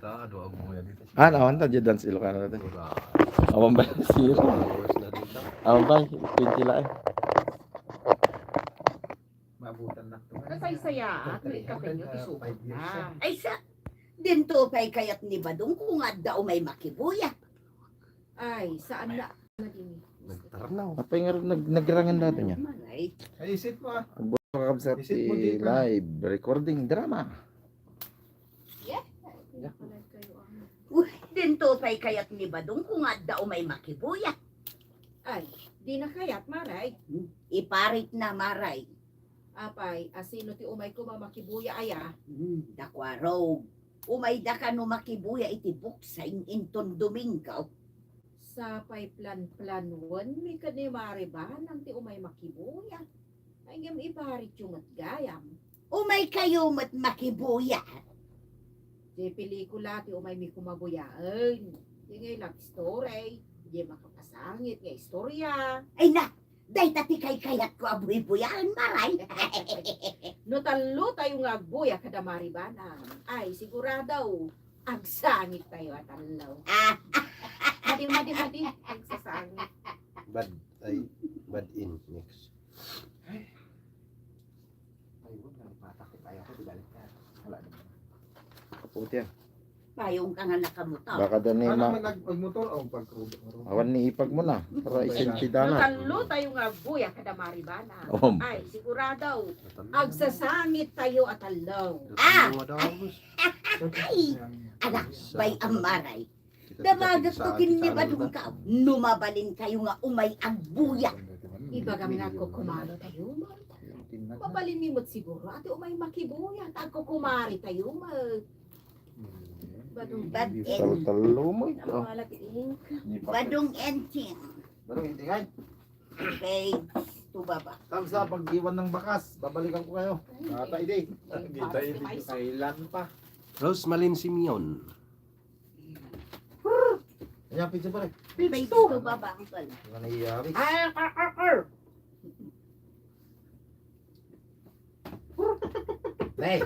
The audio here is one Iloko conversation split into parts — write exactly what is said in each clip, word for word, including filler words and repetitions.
Ah, do aguya dito. Ah, nawan ta, di dance Ilocano natin. Wala. Awan ba yung zero? Followers na rin lang. Awan ba yung twenty lang? Maabutan na to. Kasaysayaat, may kape nyo, ti sukat na. Ay, sa, dinto pay kayat ni Badong kung adda umay makibuya. Ay, saan na, na din eh. Nagtarnaw. Apay nga nag-, nagrangan dati niya. Maray. Ay, isit mo, ah. Ang buka kabsat Isit mo, di ka. Live recording drama. Yeah. Uy, dinto pay kayat ni Badong kung adda umay makibuya. Ay, di na kayat, Maray. Hmm, iparit na, Maray. Apay, asino ti umay koma makibuya aya? Hmm, da Kuarog. Umay da kano makibuya iti buksay inton Domingo. Sapay plan-planuenmi ken ni Mari Banang ti umay makibuya. Ay, ngem iparityo met gayam. Umay kayo met makibuya. Di pelikula ti umaymi kumabuyaen. Di ngay love story. Di makapasangit nga istorya. Ay na, dayta ti kaykayatko a buybuyaen, Maray. No tallo tayo nga agbuya kada Mari Banang, ay sigurado, agsangit tayo a tallo. Ah. Madi, madi, madi. Agsasangit. Bad, ay, bad in, next. Ay, wag na, matakit tayo ako, di balik na. Wala naman. Kaputi yan. Payong ka nga nakamotor. Baka da ni Ano ma-, man nag-, magmotor o pagkrudo mo ron? Awan ni ipag mo na, para Ang isinti dana. Natallo tayo nga buya kada Mari Banang. Um. Ay, sigurado. Natallo. Agsasangit tayo a tallo. Ah! Natallo nga daw, boss. Ay! Anak, bay ang Maray. Kita, kita, Damagat kita, to kin ni kita, Badong kita. Ka. No mabalin kayo nga umay agbuya. Ibagam nga kukumari tayo, ma. Mabalin mi met siguro, ati umay makibuya, ta agkukumari tayo, ma. Badong Bad Enting. Tal-, talo mo ito. Ang mga laki ink. Badong Enting. Badong Enting, ay. Page two baba. Tagsa, pag-iwan ng bakas, babalikan ko kayo. Ay. Bata, hindi. Kita, hindi. Kailan pa? Rose Malin Simeon. Ayan, pizza pare. Page two baba, uncle. Nga nangyayari. Ah, ah, ah, ah. Nay,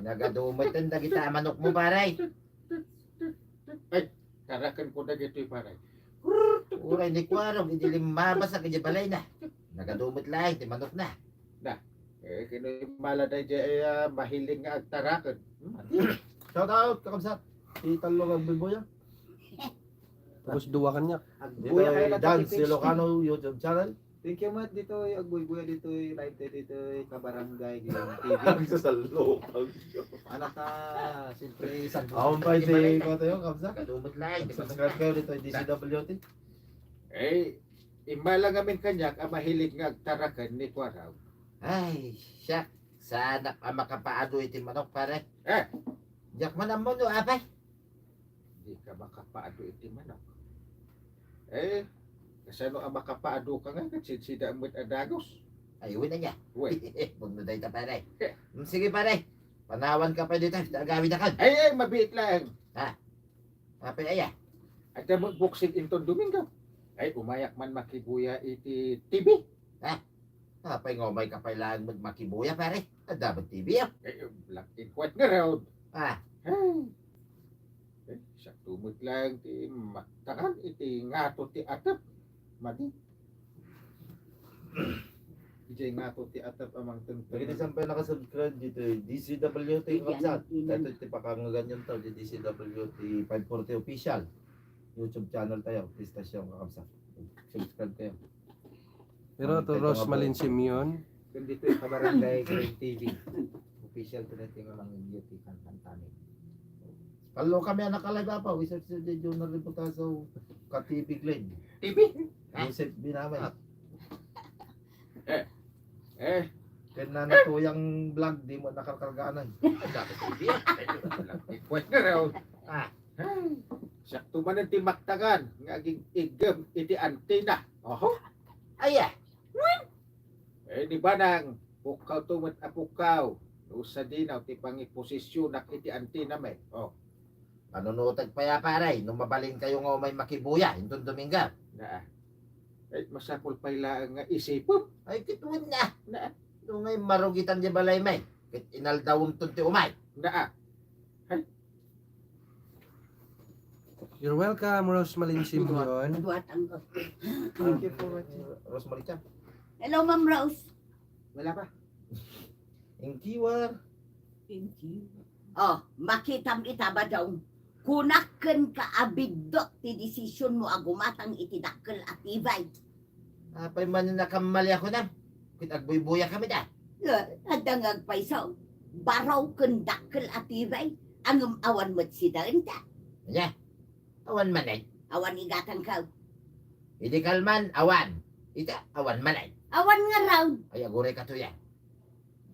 nagadumot din dagita manok mo, pare. Ay, taraken ko dagitoy, pare. Uray ni Kuarog, idi limmabas a kadi balay na. Nagadumot laeng ti manok na. Na, eh, kino imala daydi ay, ah, mahilig nga agtaraken. Hmm? Shout out, kakabsat. Si Tallo Agbibuya. Tapos duwa kanya. Agbuya kayo na Dance Ilocano YouTube channel. Thank you, Mat. Dito, eh, agbuybuya dito, eh, live tayo dito, eh, kabarangay, dito, T V. Ang sasalokag. Anak na, siyempre, isang Ako pa, hindi, ikaw tayo, kabsa. Kadumot lang. Subscribe kayo dito, D C W T. Eh, imala ngamin kaniak a mahilig nga agtaraken ni Kuarog. Ay, siak, saanak a makapaadu iti manok, pare. Eh! Diak man ammo no apay. Di ka makapaadu iti manok. Eh, kasano a makapaadu ka nga, ket sidsida met a dagus? Ay, uy na niya. Uy. Pagno dayta, pare. Eh. Mm, sige, pare. Panawan ka pa dito, ta agawid akan. Ay, ay, mabiit lang. Ha? Apay aya? Adda met boxing inton Domingo. Ay, umayak man makibuya iti T V. Ha? Apay nga umay ka pay laeng met makibuya, pare? Adda met T V, ah. Eh, black and white nga raw. Ah. Ay. Eh, sakto met laeng ti maktakan iti ngato ti atep. Madi. Ijay ngato ti atep a mangtengteng. Dagiti saan pay nakasubscribe dito, eh, D C W T, Iyan, kabsat. Iyan. Dito ti pakangaganyan to, di D C W T five forty official. YouTube channel tayo, Pistasyong, kakabsat. Subscribe kayo. Pero to Rose Malin Simeon. Kundi to yung kabarangay Green T V. Official to na yung mga beauty kantan tanin. Kalo kami anak kalay papa, wisip si Junior Reputaso, ka T V Glenn. T V? Joseph Binamay. Ah. Eh. Eh. Kaya na natuyang vlog, di mo nakarkargaan ay. Dapat T V. Request na raw. Ah. Ay, sakto man ti maktakan nga aging-igem iti antina. Oho. Aya. Eh, di ba nang pukkaw to met a pukkaw? No sadinaw ti pangiposisyonak iti antina met. Oh. Panunotag pay a pare, no mabalin kayo nga umay makibuya, inton Domingo. Naa. Eh, masapul pay laeng nga isipem. Ay, kituen na. Naa. No ngay marugitan di balay may, ket inaldawem ton ti umay. Naa. Ay, You're welcome, Rose Malin Simeon. Duwat ang Thank you for watching. Rose Maricha. Hello, Ma'am Rose. Wala pa. Inkiwar. Oh, makitam ita, Badong. Kunak ken ka a bigdot ti desisyon mo a gumatang iti dakkel a tibay. Apay man nakammali ako na. Ket agbuybuya kami da. Eh, adda nga agpayso. Baro ken dakkel a tibay. Ngem awan met sidaen da. Anya? Awan manen. Awan igatang ka. Idi kalman, awan. Ita, awan manen. Awan nga raw. Ay, aguray ka tuya.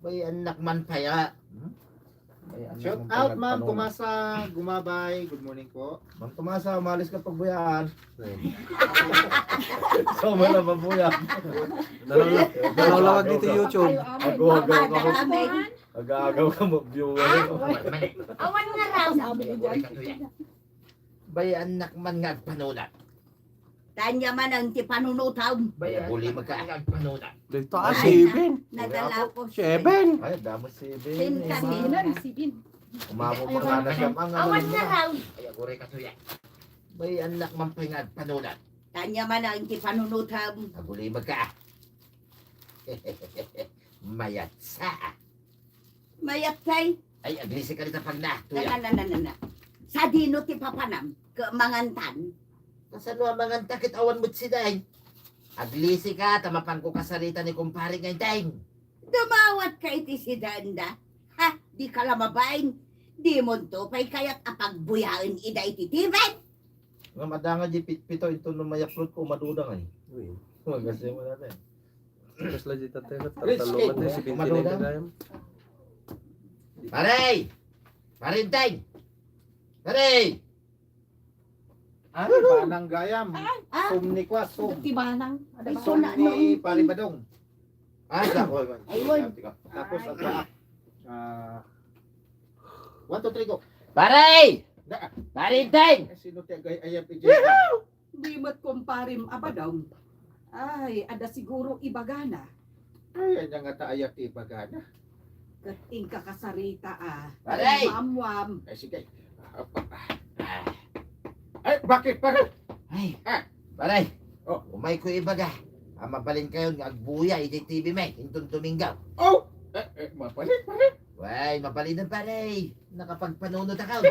Bay, anak man paya. Hmm? Bay, anak Shout man out, paya, Ma'am panunod. Tomasa Gumabay. Good morning po. Ma'am Tomasa, umalis ka pagbuyaan. So, wala mabuya. Nalawag, nalawag dito YouTube. Agaw-agaw ka mo. Amen. Agaw-agaw ka mo, viewer. Awan nga raw. Aguray ka tuya. Bay, anak man nga agpanunot. Tanya man ang ti panunutam. Bay, aguli magka agpanunot. Dito ah, seven. Nagalapos. Seven. Ay, damo seven. Ten kanina. Sibin. Umamo pa nga na siya, mga Awan nga raw. Ay, aguray ka tuya. Bay, anak man pay nga agpanunot. Tanya man ang ti panunutam. Aguli magka. Mayat sa. Mayat kay. Ay, aglisi ka dita pag na. Na, na, na, na, na. Sadino ti papanam? Ke mangantan? Kasano a manganta ket awan met sidaen? Aglisi ka, ta mapanko kasarita ni kumpare nga inteng. Dumawat ka iti sidaenda. Ha, di ka la mabain. Di monto pay kayat a pagbuyaen ida iti tiben. Nga madanga di pitpito ito no mayaplot ko maduda nga eh. Uy. Magkasi mo natin. Tapos lagi tatay ka, Rich tartalo kid, man tayo, si kumaduda. Pare! Pare inteng! Pare! Ano ba nang gayam? Ah, Sum ni Kwas, sum. Ti banang. Ada ba? Iso na, Ni ano, Pare Badong. Ah, sa ko man. Ayun. Tapos ang pa. Ah, one, two, three, go. Pare! Da, Pare inteng! eh, sino ti agay ayam iti? Di met kumparim a Badong. Ay, ada siguro ibagana. Ay, anya nga ta ayam ti ibagana. Ket inka kasarita a. Aray! Mamwam. Ay, sige. Ay, bakit, pare? Ay, Ah. Pare! Oh. Umay ko ibaga. Ah, mabalin kayo nga agbuya iti T V me, inton Domingo. Oh! Eh, eh, mapalit, pare. Way, mabalin na pare. Nakapagpanunot ako.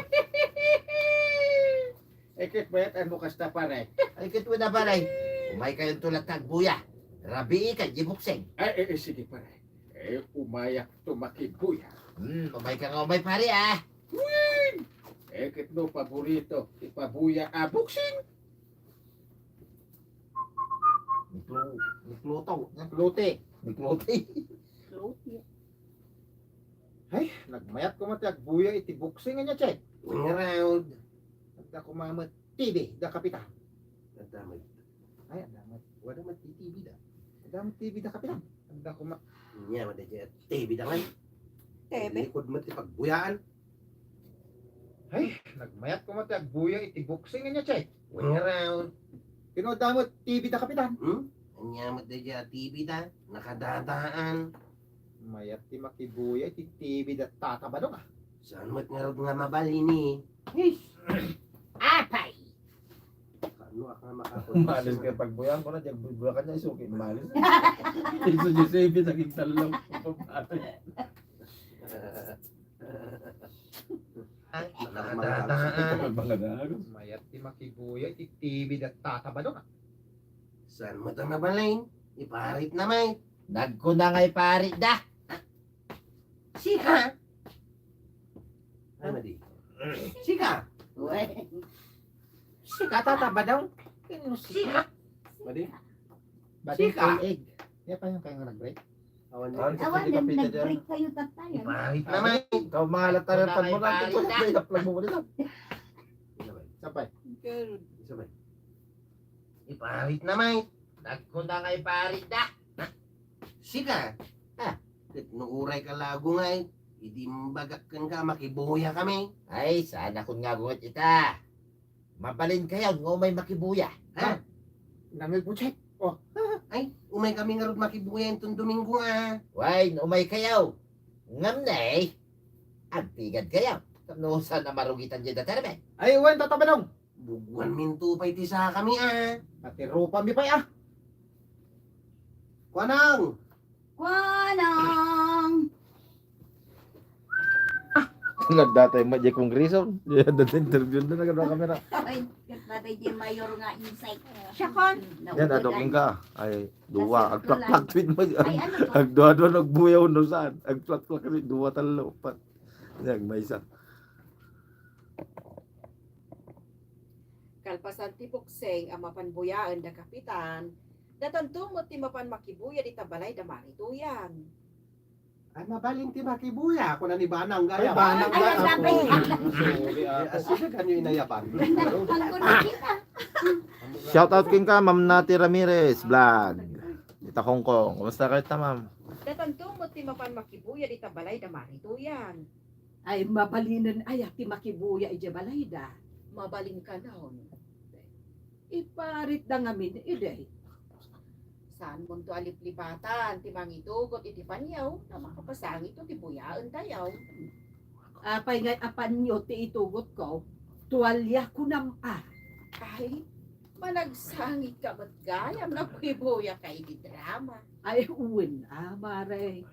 Eh, kit bayat mo kasta, pare. Ay, ket wala pare. Umay kayo tulat agbuya. Rabii kay di buksing. Ay, eh, eh, sige, pare. Eh, umayak to makibuya. Hmm, umay ka nga umay pare ah. Win! Eh, kit no paborito, ipabuya a buksing. Miklo, mikloto. Lote. Miklote. Ay, nagmayat ko mati agbuya iti buksing anya, Chet. Ring around. Nagda ko mamet T V, da kapitan. Nagdamag. Ay, ang damat. Wala man ti T V da. Ang damat T V, da kapitan. Nagda ko ma... Nya, wala dyan. T V da ngay. Tebe. Likod mo ti pagbuyaan. Ay, nagmayat ko mati agbuya iti buksing anya, Chet. Ring around. Kino damat T V, da kapitan. Hmm? Anya mo da dyan T V da. Nakadataan. Mayat ti makibuya iti T V da tata Badong, ah. Saan mo't ngarud nga mabalin eh? Apay. Kano ak nga makakot? Umalis ka pagbuya ko na, diag buya ka niya, isuki, umalis. Iso Giuseppe, naging talong. Nakadataan. Mga dago. Mayat ti makibuya iti T V da tata Badong, ah. Saan mo ta mabalin? Iparit na may. Nagkuna nga iparit da. Sika. Ano di? Sika. Uy. Sika, tata Badong. Sika. Madi? Bading Sika. Egg. Kaya pa yung kayong nag-break? Awan Awan. di. Awan Kapit na na dyan. nag-break kayo, tatay. Iparit na may. Ikaw, mga lataran mo na. Ito, may upload mo nila. Ano ba? Sabay. Isa ba? Iparit na may. Dagko na nga iparit da. Sika. Ah, ket no uray ka lago ngay, idi imbagak kenka makibuya kami. Ay, saan akon nga gunget ita? Mabalin kayo nga umay makibuya. Ha? Nangag mo, Chet. Oh. Ay, umay kami ngarud makibuya inton Domingo, ah. Way, no umay kayo. Ngam na eh. Agpigad kayo. No saan na marugitan dyan da terme? Ay, wen, tata Badong. Buguanminto pay ti sakami, a. Pati rupami pay, a. Kuanang! Kuanang! Nagdatay met diay kongreso. Diay interview na, nagano kamera. Ay, ket pati diay mayor nga insay. Siya kon. Yan, adok ka. Ay, dua. Agplakplak tweet mo. Ay, ano to? Agdua-dua, nagbuyaw no saan. Agplakplak tweet, dua, tallo, upat. Yan, maysa. Kalpasan ti buksing a mapan buyaen da Kapitan, datanto met ti mapan makibuya dita balay da Mari Tuyang. Ay, mabalin ti makibuya, kuna ni Banang gayam. Ay, Banang. Ay, gayam. Sorry, ah. Asida kanyo inayaban. Shout out kenka, Ma'am Nati Ramirez Vlog. Dita Hong Kong. Kumusta kayo ta, ma'am? Datanto met ti mapan makibuya dita balay da Mari Tuyang. Ay, mabalinen aya ti makibuya idiay balayda? Mabalin kanon. Iparitda ngamin idi. Saanmonto a liplipatan ti mangitugot iti paniaw ta makapasangitto ti buyaentayo. Apay ngay a panio ti itugotko? Tualia kunam a. Ay, managsangitka met gayam no agbuyaka iti drama. Ay, wen a, Mare.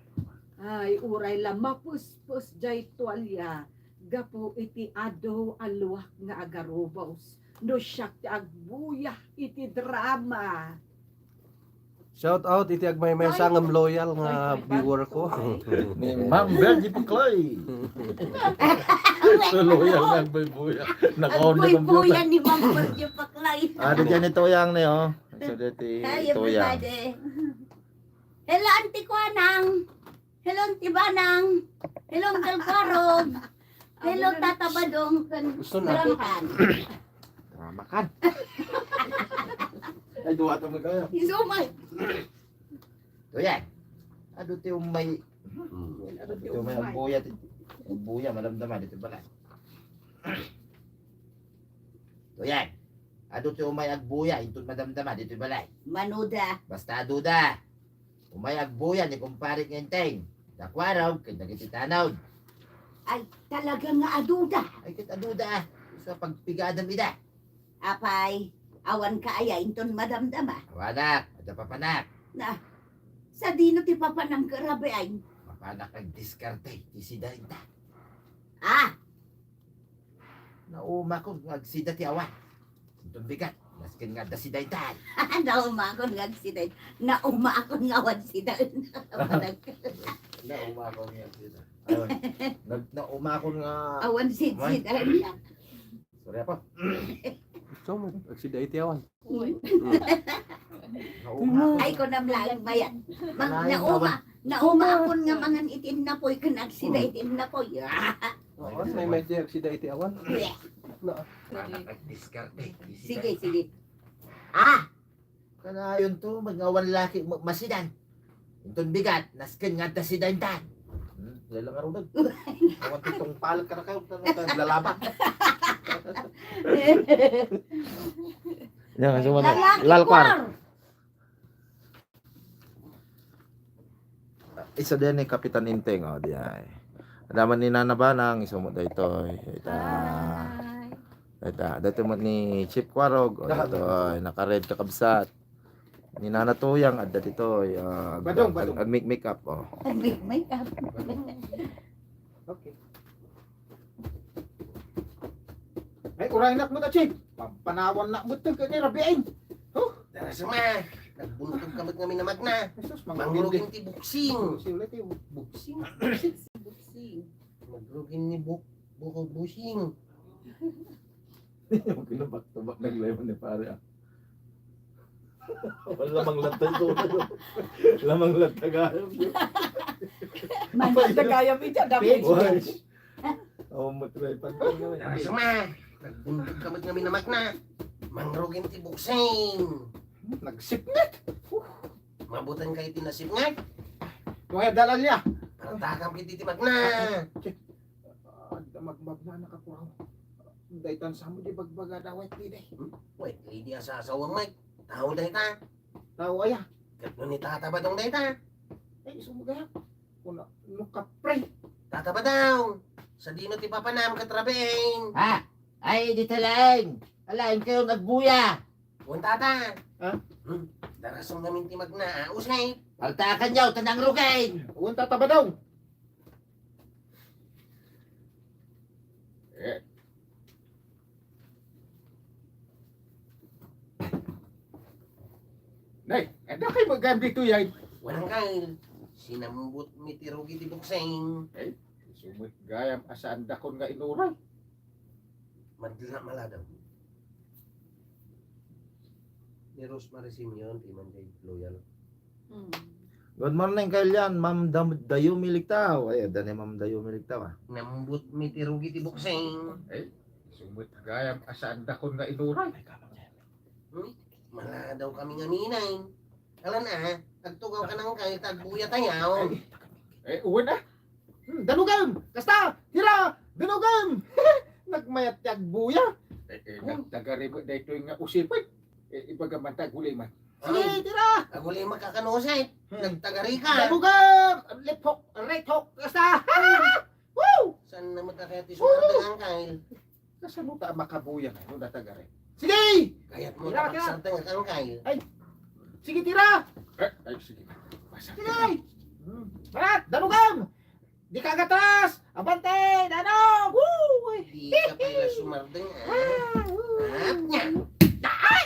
Ay, uray la mapuspos jay tualia gapu iti adu a luak nga agarubos no siak ti agbuya iti drama. Shout out iti agmaymaysa ngem loyal nga viewer ko. Ni Ma'am Virgie Paclay. So loyal nga agbuybuya. Nakaon ni computer. Agbuybuya ni Ma'am Virgie Paclay. Adu diay ni Tuyang ni, o. So, dati Tuyang. Hi, everybody. Hello, Auntie Kuanang. Hello, Auntie Banang. Hello, Uncle Kwarog. Hello, Tata Badong. Gusto na. Kapitan. Drama kan. Ay, duwa ta mo kayo. Isumay. Tuyang. Adu ti umay. Hmm. Adu ti umay. Agbuya ti, agbuya, madamdama ditoy balay. Tuyang. Adu ti umay agbuya, inton madamdama ditoy balay. Manuda. Basta aduda. Umay agbuya ni kumpare nga Enteng. Da Kwarog, ken dagiti tanod. Ay, talaga nga aduda. Ay, ket aduda, a. Sa pagpigadam ida. Apay, awan ka aya inton madamdama? Awanak, adda papanak. Na, sadino ti papanam ket rabiin? Mapanak agdiskarte, ti sida inta. Ah, Naumakon nga agsida ti awan. Inton bigat, nasken nga adda sida intan. Naumakon nga agsida. Naumakon nga awan sida. Naumakon nga agsida. Ayun. Nag-, naumakon nga awan sida. Sorry, apo. So, agsida iti awan. Uy. Naumakon. Ay, kunam laeng, bayan. Mang-, nauma, naumakon nga mangan iti innapoy, ken agsida iti innapoy. Oo, may, may agsida iti awan. Bleh. Na. Anak, nagdiskarte. Sige, sige. Ah! Kanayon to, mag-awan laki, ma-, masidan. Inton bigat, nasken nga adda sida intan. Hmm, dahil lang arunag. Awan ti tungpalan ka na kayo, ta-, ta-, lalabak. Yan, kasi wala. Lalaki, lalkwar. Kwar. Isu diay ni Kapitan Enteng, o, diay. Adda man ni Nana Banang, isu met daytoy. Ita. Hi. Ita, daytoy met ni Chief Kwarog, o, daytoy, naka-red kakabsat. Ni Nana Tuyang, adda ditoy, ah, ag-, Badong, ag-, badong. Ag-make-makeup, o. Ag-make-makeup. Okay. Ay, uraynak met a, Chief. Pampanawannak met ket ni rabiin. Huh? Darasema, nagbuntog ka met ngamin a magna. Jesus, mangrugin ti buksing. Buksing ulit, eh. Buksing. Buksing. Mangrugin ni buk-, buko busing. Yung kinabak-tabak ng lemon ni pare, ah. Wala mang lantay ko. Lamang lantay gayam. Manlantay gayam iti, dapat. Why? Oh, matry pa. Ay, suma. Nagbuntog ka met ngamin a magna. Mangrugin ti buksing. Nagsipnget. Mabutan kayo ti nasipnget. Tuwaya dalan niya. Parang takam kiti ti magna. Ah, adda magmagna, nakakuraw. Daytan samo di bagbaga da White Lady. Hmm? White Lady a sasawang, Mike. Tao dayta. Tao aya? Ket no ni Tata Badong dayta? Ay, isu mo gaya. Kuna, no kapre. Tata Badong, sadino ti papanam ket rabiin? Ha? Ay, dita laeng. Alaeng kayo nagbuya. Wen, tata. Ha? Hmm. Darasem ngamin ti magna, ah. Usay. Paltaakanyo, ta nangrugen. Wen, tata Badong. Eh. Nay, adda kay magam ditoy, ay? Wen, angkel. Sinambot mi ti rugi ti bukseng. Ay, isu met gayam a saandakon nga inuray. Madla maladaw. Ni Rosemary Simeon, ti manjay loyal. Hmm. Good morning, Kailian. Ma'am Dam-, Dayumi Ligtao. Ay, adda ni Ma'am Dayumi Ligtao, ah. Nambot mi ti rugi ti bukseng. Eh, isu met gayam a saandakon nga inuray. Hmm? Maladaw kami ngamin, ay. Alan, ah, agtugaw ka nang kay tagbuya tayo. Ay, eh, uwan, ah. Hmm, danugem! Kasta! Tira! Danugem! Nagmayat ti agbuya. Eh, eh, hmm, nagtagari met daytoy nga usipet. Eh, ibaga man ta, aguli man. Sige, tira! Aguli man ka kanusay. Hmm. Nagtagari ka. Danugem! Left hook, right hook, kasta! Woo! Saan naman ka kaya ti sumardeng, angkel? Kasano ta a makabuya nga no natagari? Sige! Kayat mo, tira, tira, ta magsardeng, angkel. Ay, sige, tira! Eh, ay, sige. Basta. Sige! Hmm. Barat, danugem! Di ka agatas! Abante! Danog! Woo! Di ka pala sumardeng, ah. Ah, woo! At niya! Ay!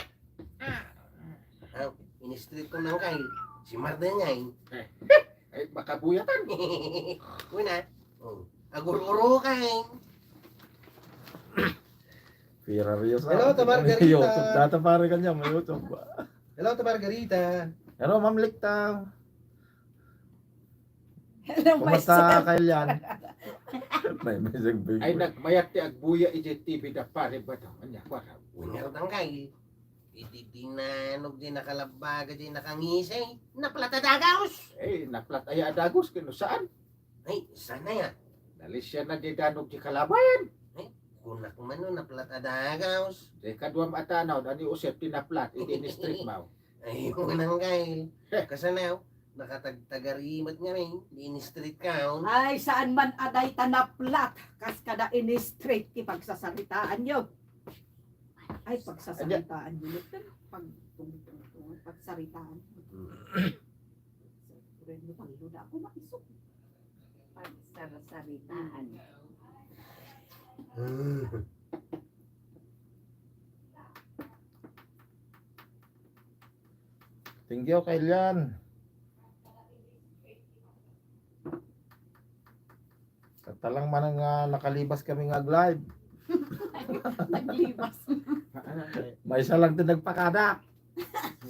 Ah, in-straight ko nang kay si Mardengay. Eh, ay, makabuyatan. Una, oh, agur-uro kay. Pira views. Hello, ah, to Margarita. YouTube data, pare, kanya, may YouTube ba? Hello, to Margarita. Hello, Ma'am Likta. Hello, kumusta, Maestro Kailian? May message, baby. Ay, nagmayat ti agbuya iti T V da pare ba to? Anya, kuwara. Unya, tangkay. Iti dinanog di nakalabbaga di nakangisay, naplat a dagaws. Eh, naplat aya a dagaws, kano saan? Ay, saan aya? Nalisian na di danog di kalabayan. Ay, kunak man no, naplat a dagaws. Di kaduam a tanaw, ani usep ti naplat, iti in-straight maw. Ay, unang kail. Heh. Kasanaw, nakatagtagari met ngamin, di in-straight kaon. Ay, saan man a dayta naplat, kas kada in-straight ti pagsasaritaanyo. Ay, pagsasaritaan niyo. Pag, pagsaritaan. Hmm. Pagluda ako, maisog. Pagsasaritaan. Hmm. Thank you, Kailian. Talang man nga nakalibas kami nga ag-live. Naglibas. Maysa lang ti nagpakada.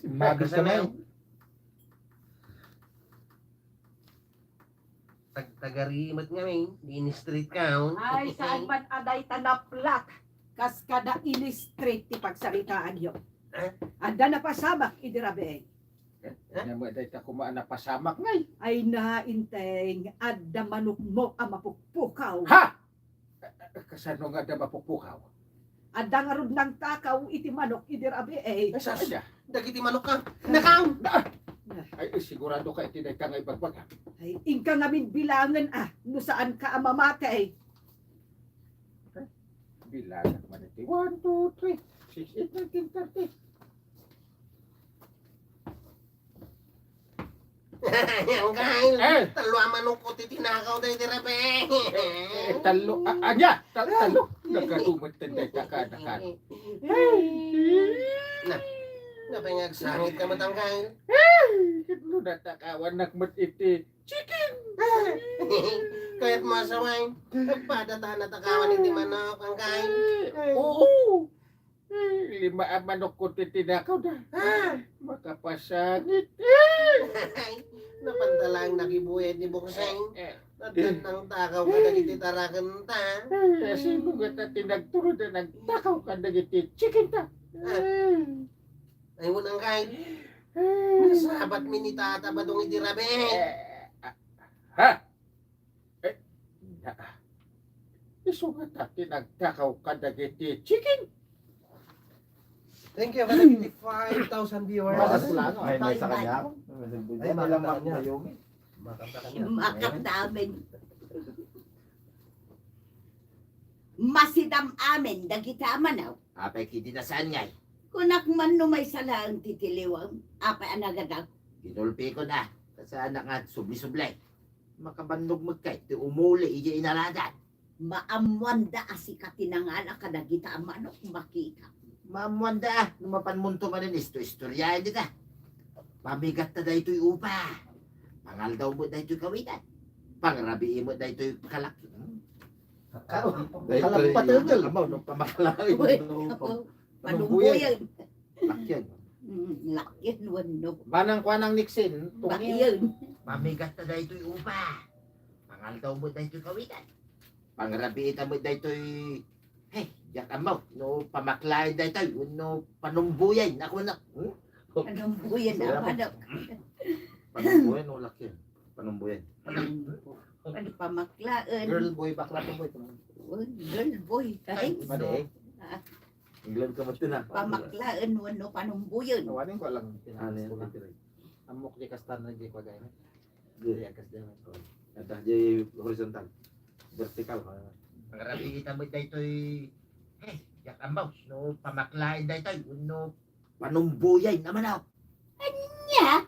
Simmabit kami. Tagtagari met ngamin, di in-straight kaon. Ay, saan man a dayta naplat, kas kada in-straight ti pagsaritaanyo. Eh? Adda napasamak idi rabii. Eh? Anya met dayta koma a napasamak ngay? Ay, nainteng, adda manokmo a mapukpukaw. Ha? Kasano nga adda mapukpukaw? Adda ngarud nangtakaw iti manok idi rabii. Ay, sas, dagiti manok ka. Nakaw! Ay, sigurado ka iti dayta nga ibagbaga? Ay, inka ngamin bilangen, ah, no saan ka a mamati. Bilangan man iti one, two, three, six, eight, nine, ten, thirty. Ang kain, eh, tallo a manok ko ti tinakaw dayta rabii. Eh, tallo, a-, anya? Tal-, tallo. Nagkadumetten dayta kada kan. Na, napay nga agsangit ka met, angkel? Eh, no natakawan nak met iti chicken. Kayat masaway. Nagpadata natakawan iti manok, angkel. Eh, oo. Eh, lima a manok ko ti tinakaw da. Ah! Makapasangit. Eh! Ay, napantala ang nakibuya ti bukseng. Eh, eh. Nagtannang takaw ka dagiti tarakenta. Eh, sino nga ta tinagturo da nagtakaw ka dagiti chicken ta? Ah. Eh. Ay, unang kain. Eh. Nasabat mi ni Tata Badong iti rabii. Eh, ah, ha? Eh, na, isu nga ta ti nagtakaw kadagiti chicken. Thank you, kadagiti five thousand viewers. Ay, may sa kanya. Ay, makanta niya. Makanta niya. Makanta amin. Masidam amin dagiti a manaw. Apay kiti na saan ngay? Kunak man no maysa laeng ti tiliwem, apay a nagadaw? Ginulpikon a, ta saanak nga subli-subli. Makabannog met kay ti umuli idiay inaladan. Maammoanda a sika ti nangala kadagita a manok, makita. Maammoanda a, no mapanmonto manen isto-istoriaen dita. Pamigatta daytoy upa. Pangaldaw met daytoy kawitan. Pangrabii met daytoy kalak-, hmm? Kakao. Daytoy, kalampatengel. Amaw, no, pamaklain, uy, no, pam-, panumbuyan. Panumbuyan. Lakyan. Mm, lakyan wenno. Manang kuanang niksin, tungi. Bakyan. Pamigatta daytoy upa. Pangaldaw met daytoy kawitan. Pangrabiita met daytoy, hey, diak ammo, no pamaklaen daytoy, wenno panumbuyan, ako na. Hmm? Panumbuyan, yeah, ako na. Panumbuyan, no, lakyan. Panumbuyan. Panumbu-, ano, pamaklaen. Girl, boy, bakla, tomboy, tomboy. Uy, girl, boy. Ay, ay, mali, eh. Ah. England ka ba ito na? Pamaklaen wenno panumbuyan. Awanen ko lang. Ano yan? Ammok di kastan na di ko gaya. Di. Di, akas di man. Oh. Ata di horizontal. Vertical. Pangrabiita met daytoy, eh, diak ammo, no pamaklaen daytoy, wenno panumbuyan naman ako. Ania?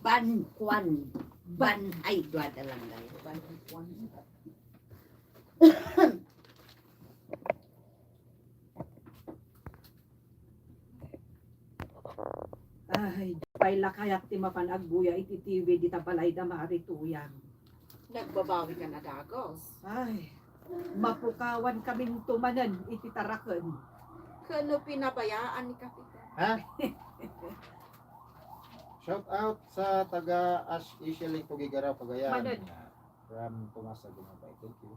Bankuan. Ban, ay, duada lang kayo. Bankuan. Ay, pay la kayat ti mapan agbuya iti T V dita balay da Mari Tuyang. Nagbabawi ka na, Dagos. Ay, mapukawan kaminto manen iti taraken. Ken no pinabayaan ni Kapitan. Ha? Shout out sa taga Ash Ishiling Tugigaraw, Cagayan. Manen. From Tomas Aguinaldo. Thank you.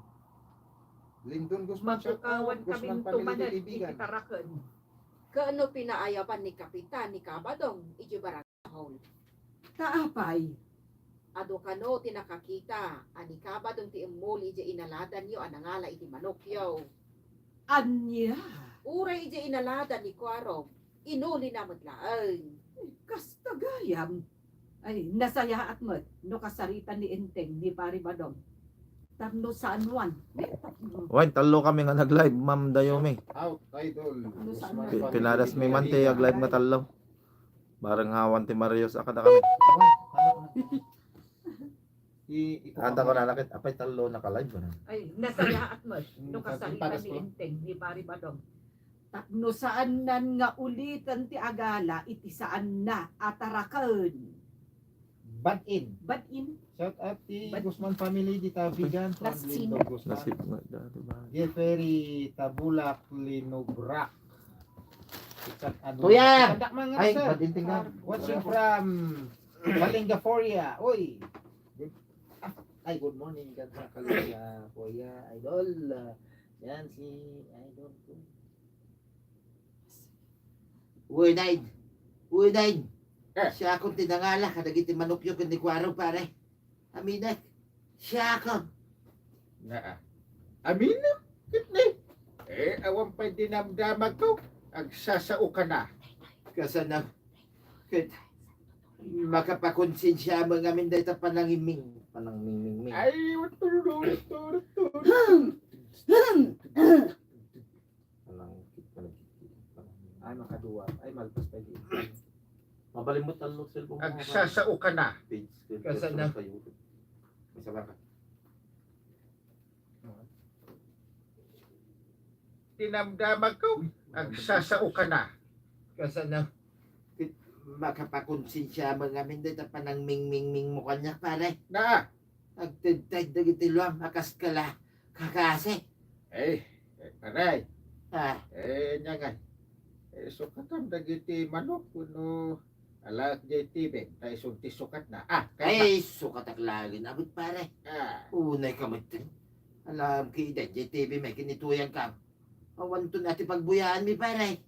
Lindon Guzman, shout out. Mapukawan Guzman kaminto family, manen iti kaibigan. Taraken. Ken no pinaayaban ni Kapitan ni Kabadong iti barangay hall. Ta apay? Adu kano ti nakakita a ni Kabadong ti immuli idiay inaladanyo a nangala iti manokyo. Ania? Uray idiay inaladan ni Kuarog, inulina met laeng. Kasta gayam. Ay, nasayaat met no kasaritan ni Enteng ni Pari Badong. Tapno saan wan. Wen, tallo kami nga nag-live, Ma'am Dayomi. Out, idol. Tapno saan wan. Pi-, pinadas mi man ti ag-live nga tallo. Bareng awan ti Marius a kadakami. I-, i-, anta ko nanakit, apay tallo naka-live na. Ay, nasayaat met no kasaritan ni Enteng ni Pari Badong. Tapno saannan nga uliten ti agala iti saanna a taraken. Bad-in. Bad-in. Shout out ti Guzman family, dita Vigan, from Lindo Guzman. Nasip nga dati ba? Jeffrey Tabulak Linubrak. Richard Anu. Kuya! Kandak man nga, ay, sir. Bad-in tingnan. Watching from Malingaforia. Uy. Good, ah, ay, good morning, Ganda Kaluya, Kuya, Idol. Ah, yan, si Idol ko. Uy, Naid. Uy, Naid. Eh. Siakon ti nangala kadagiti manukyo ken ni Kuaro, pare. Aminek. Siakon. Naa. Aminek? Ket ni? Eh, awan pay dinamdamagko. Agsasaokan a. Kasano? Ket makapakonsensia met ngamin dayta panangiming-, panangmingmingming. Ay, turut, turut, turut. Panang-, panang-, ay, makadua. Ay, malpas pa yun. Mabalin mo tallo cellphone mo. Agsasaokan a. Page, page, kasano? Page, page, page. May sabara ka. Dinamdamagko, agsasaokan a. Kasano? Makapakonsensia met ngamin dayta panangmingmingming mo kaniak, pare. Naa. Agtedted dagiti luam a kas kala kakasi. Eh, eh, pare. Ah. Eh, ania ngay? Eh, sukatam dagiti manok wenno alaek diay T V, ta isun ti sukatna. Ah, kayat. Ay, sukatak laeng abit, pare. Ah. Unay ka met. Alaem kida diay T V met kinituyan ka. Awanton a ti pagbuyaanmi, pare.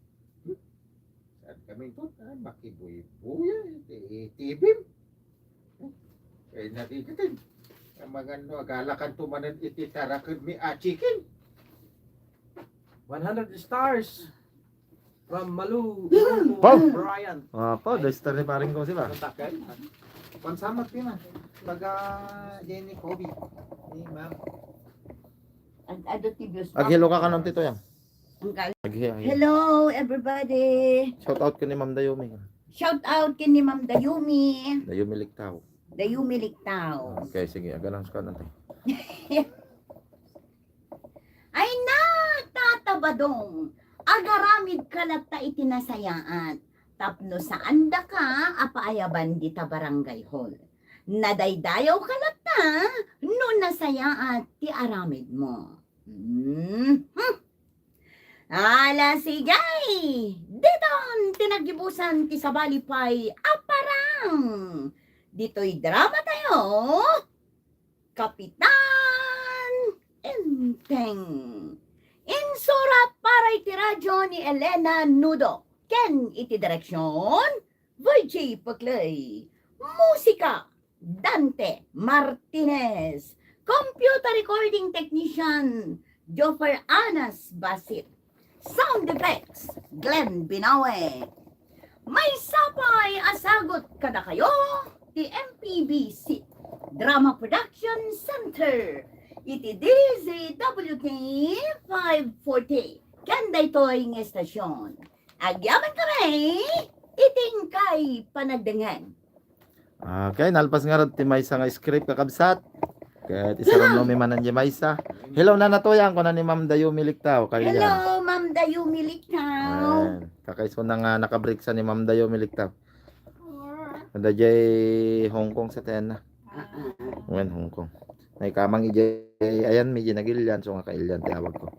Saan kami to? Ah, makibuybuya iti T V. Eh, nagigatan. Amangan no, agalakan to manen iti tarakenmi a chicken. One hundred stars. From Malu, Pau. Brian. Ah, Pau, the star ni paring ko, di ba? Matakay. Pansamat yun, ah. Taga Jenny Kobe. Ni Ma'am. Ang Adu ti views. Ag-hello ka kanon, Tito, yan. Ang kal- Ag-, ag-, Hello, everybody. Shout out ken ni Ma'am Dayumi. Shout out ken ni Ma'am Dayumi. Dayumi Liktaw. Dayumi Liktaw. Okay, sige. Ag-announce ka natin. Ay na, Tata Badong, agaramid ka latta iti nasayaat tapno saandaka a paayaban dita barangay hall. Nadaydayaw ka latta no nasayaat ti aramidmo. Mhm. Ala, sige! Diton ti naggibusan ti sabali pay a parang ditoy drama tayo. Kapitan Enteng. Insurat para iti radyo ni Elena Nudo ken iti direksyon, Virgie Paclay. Musika, Dante Martinez. Computer recording technician, Joffer Anas Basit. Sound effects, Glenn Binawe. Maysa pay a sagut kadakayo ti M P B C Drama Production Center iti D Z W T five forty. Ken daytoy nga estasyon. Agyaman kami iti inkay panagdengngeg. Okay, nalpas ngarud ti maysa nga script, kakabsat. Ket isarunnomi manen diay maysa. Hello, Nana Toyang, kuna ni Ma'am Dayumi Liktaw. Kaya. Hello, Ma'am Dayumi Liktaw. Ayan. Kakaisuna nga nakabreak sa ni Ma'am Dayumi Liktaw. Kada diay Hong Kong sa tenna. Ah, ah, ah. Wen, Hong Kong. Naikamang ijay, ayan, medyo nagilian, so nga kailian ti awag ko.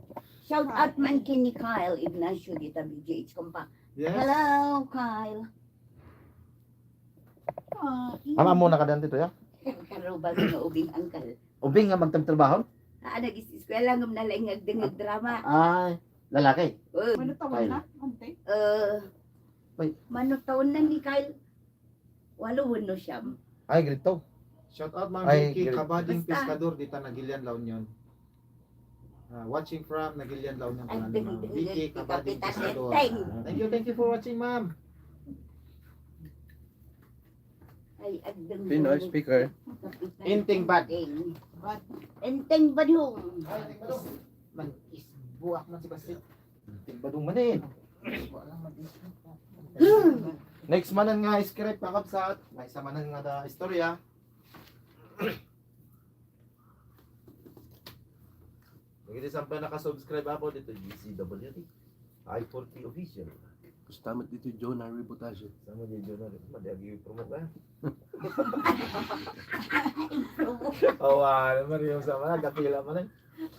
Shout out man ken ni Kyle Ignacio dita B G H Compact. Yes. Hello, Kyle. Ah, Ama mo na kadan dito, ya? Karubag nga ubing, uncle. Ubing nga magtrabaho? Ah, nag-eskwela ngem nalaing nga agdengngeg drama. Ay, lalaki? Oh. Mano taon na, ante? Eh, Ay. Mano taon na ni Kyle? Walo wenno siam. Ay, grade two. Shout out, Ma'am Ay, Vicky grade Kabading Basta. Pescador, dita Nagilian, La Union. Ah, watching from Nagilian, La Union, Ay, pangalan, ding, Ma'am ding, Vicky ding, Kabading Kapitan Pescador. Enteng. Ah, thank you, thank you for watching, ma'am. Ay, agdeng Pinoy deng speaker. Kapitan Enteng bad. Enteng. Enteng badong. Ay, Enteng badong. Man, isbuak man si Basit. Enteng badong man eh. Next manen nga script, kakabsat. Maysa manen nga da istorya. Dagiti saan pay nakasubscribe, Apo, dito, G C W T. I forty Official. Gusto mo dito, Jonah Rebotasio. Sama di Jonah Rebotasio. Madi agi promote ka. Awa, ano, Mario, sama na, gapila man eh.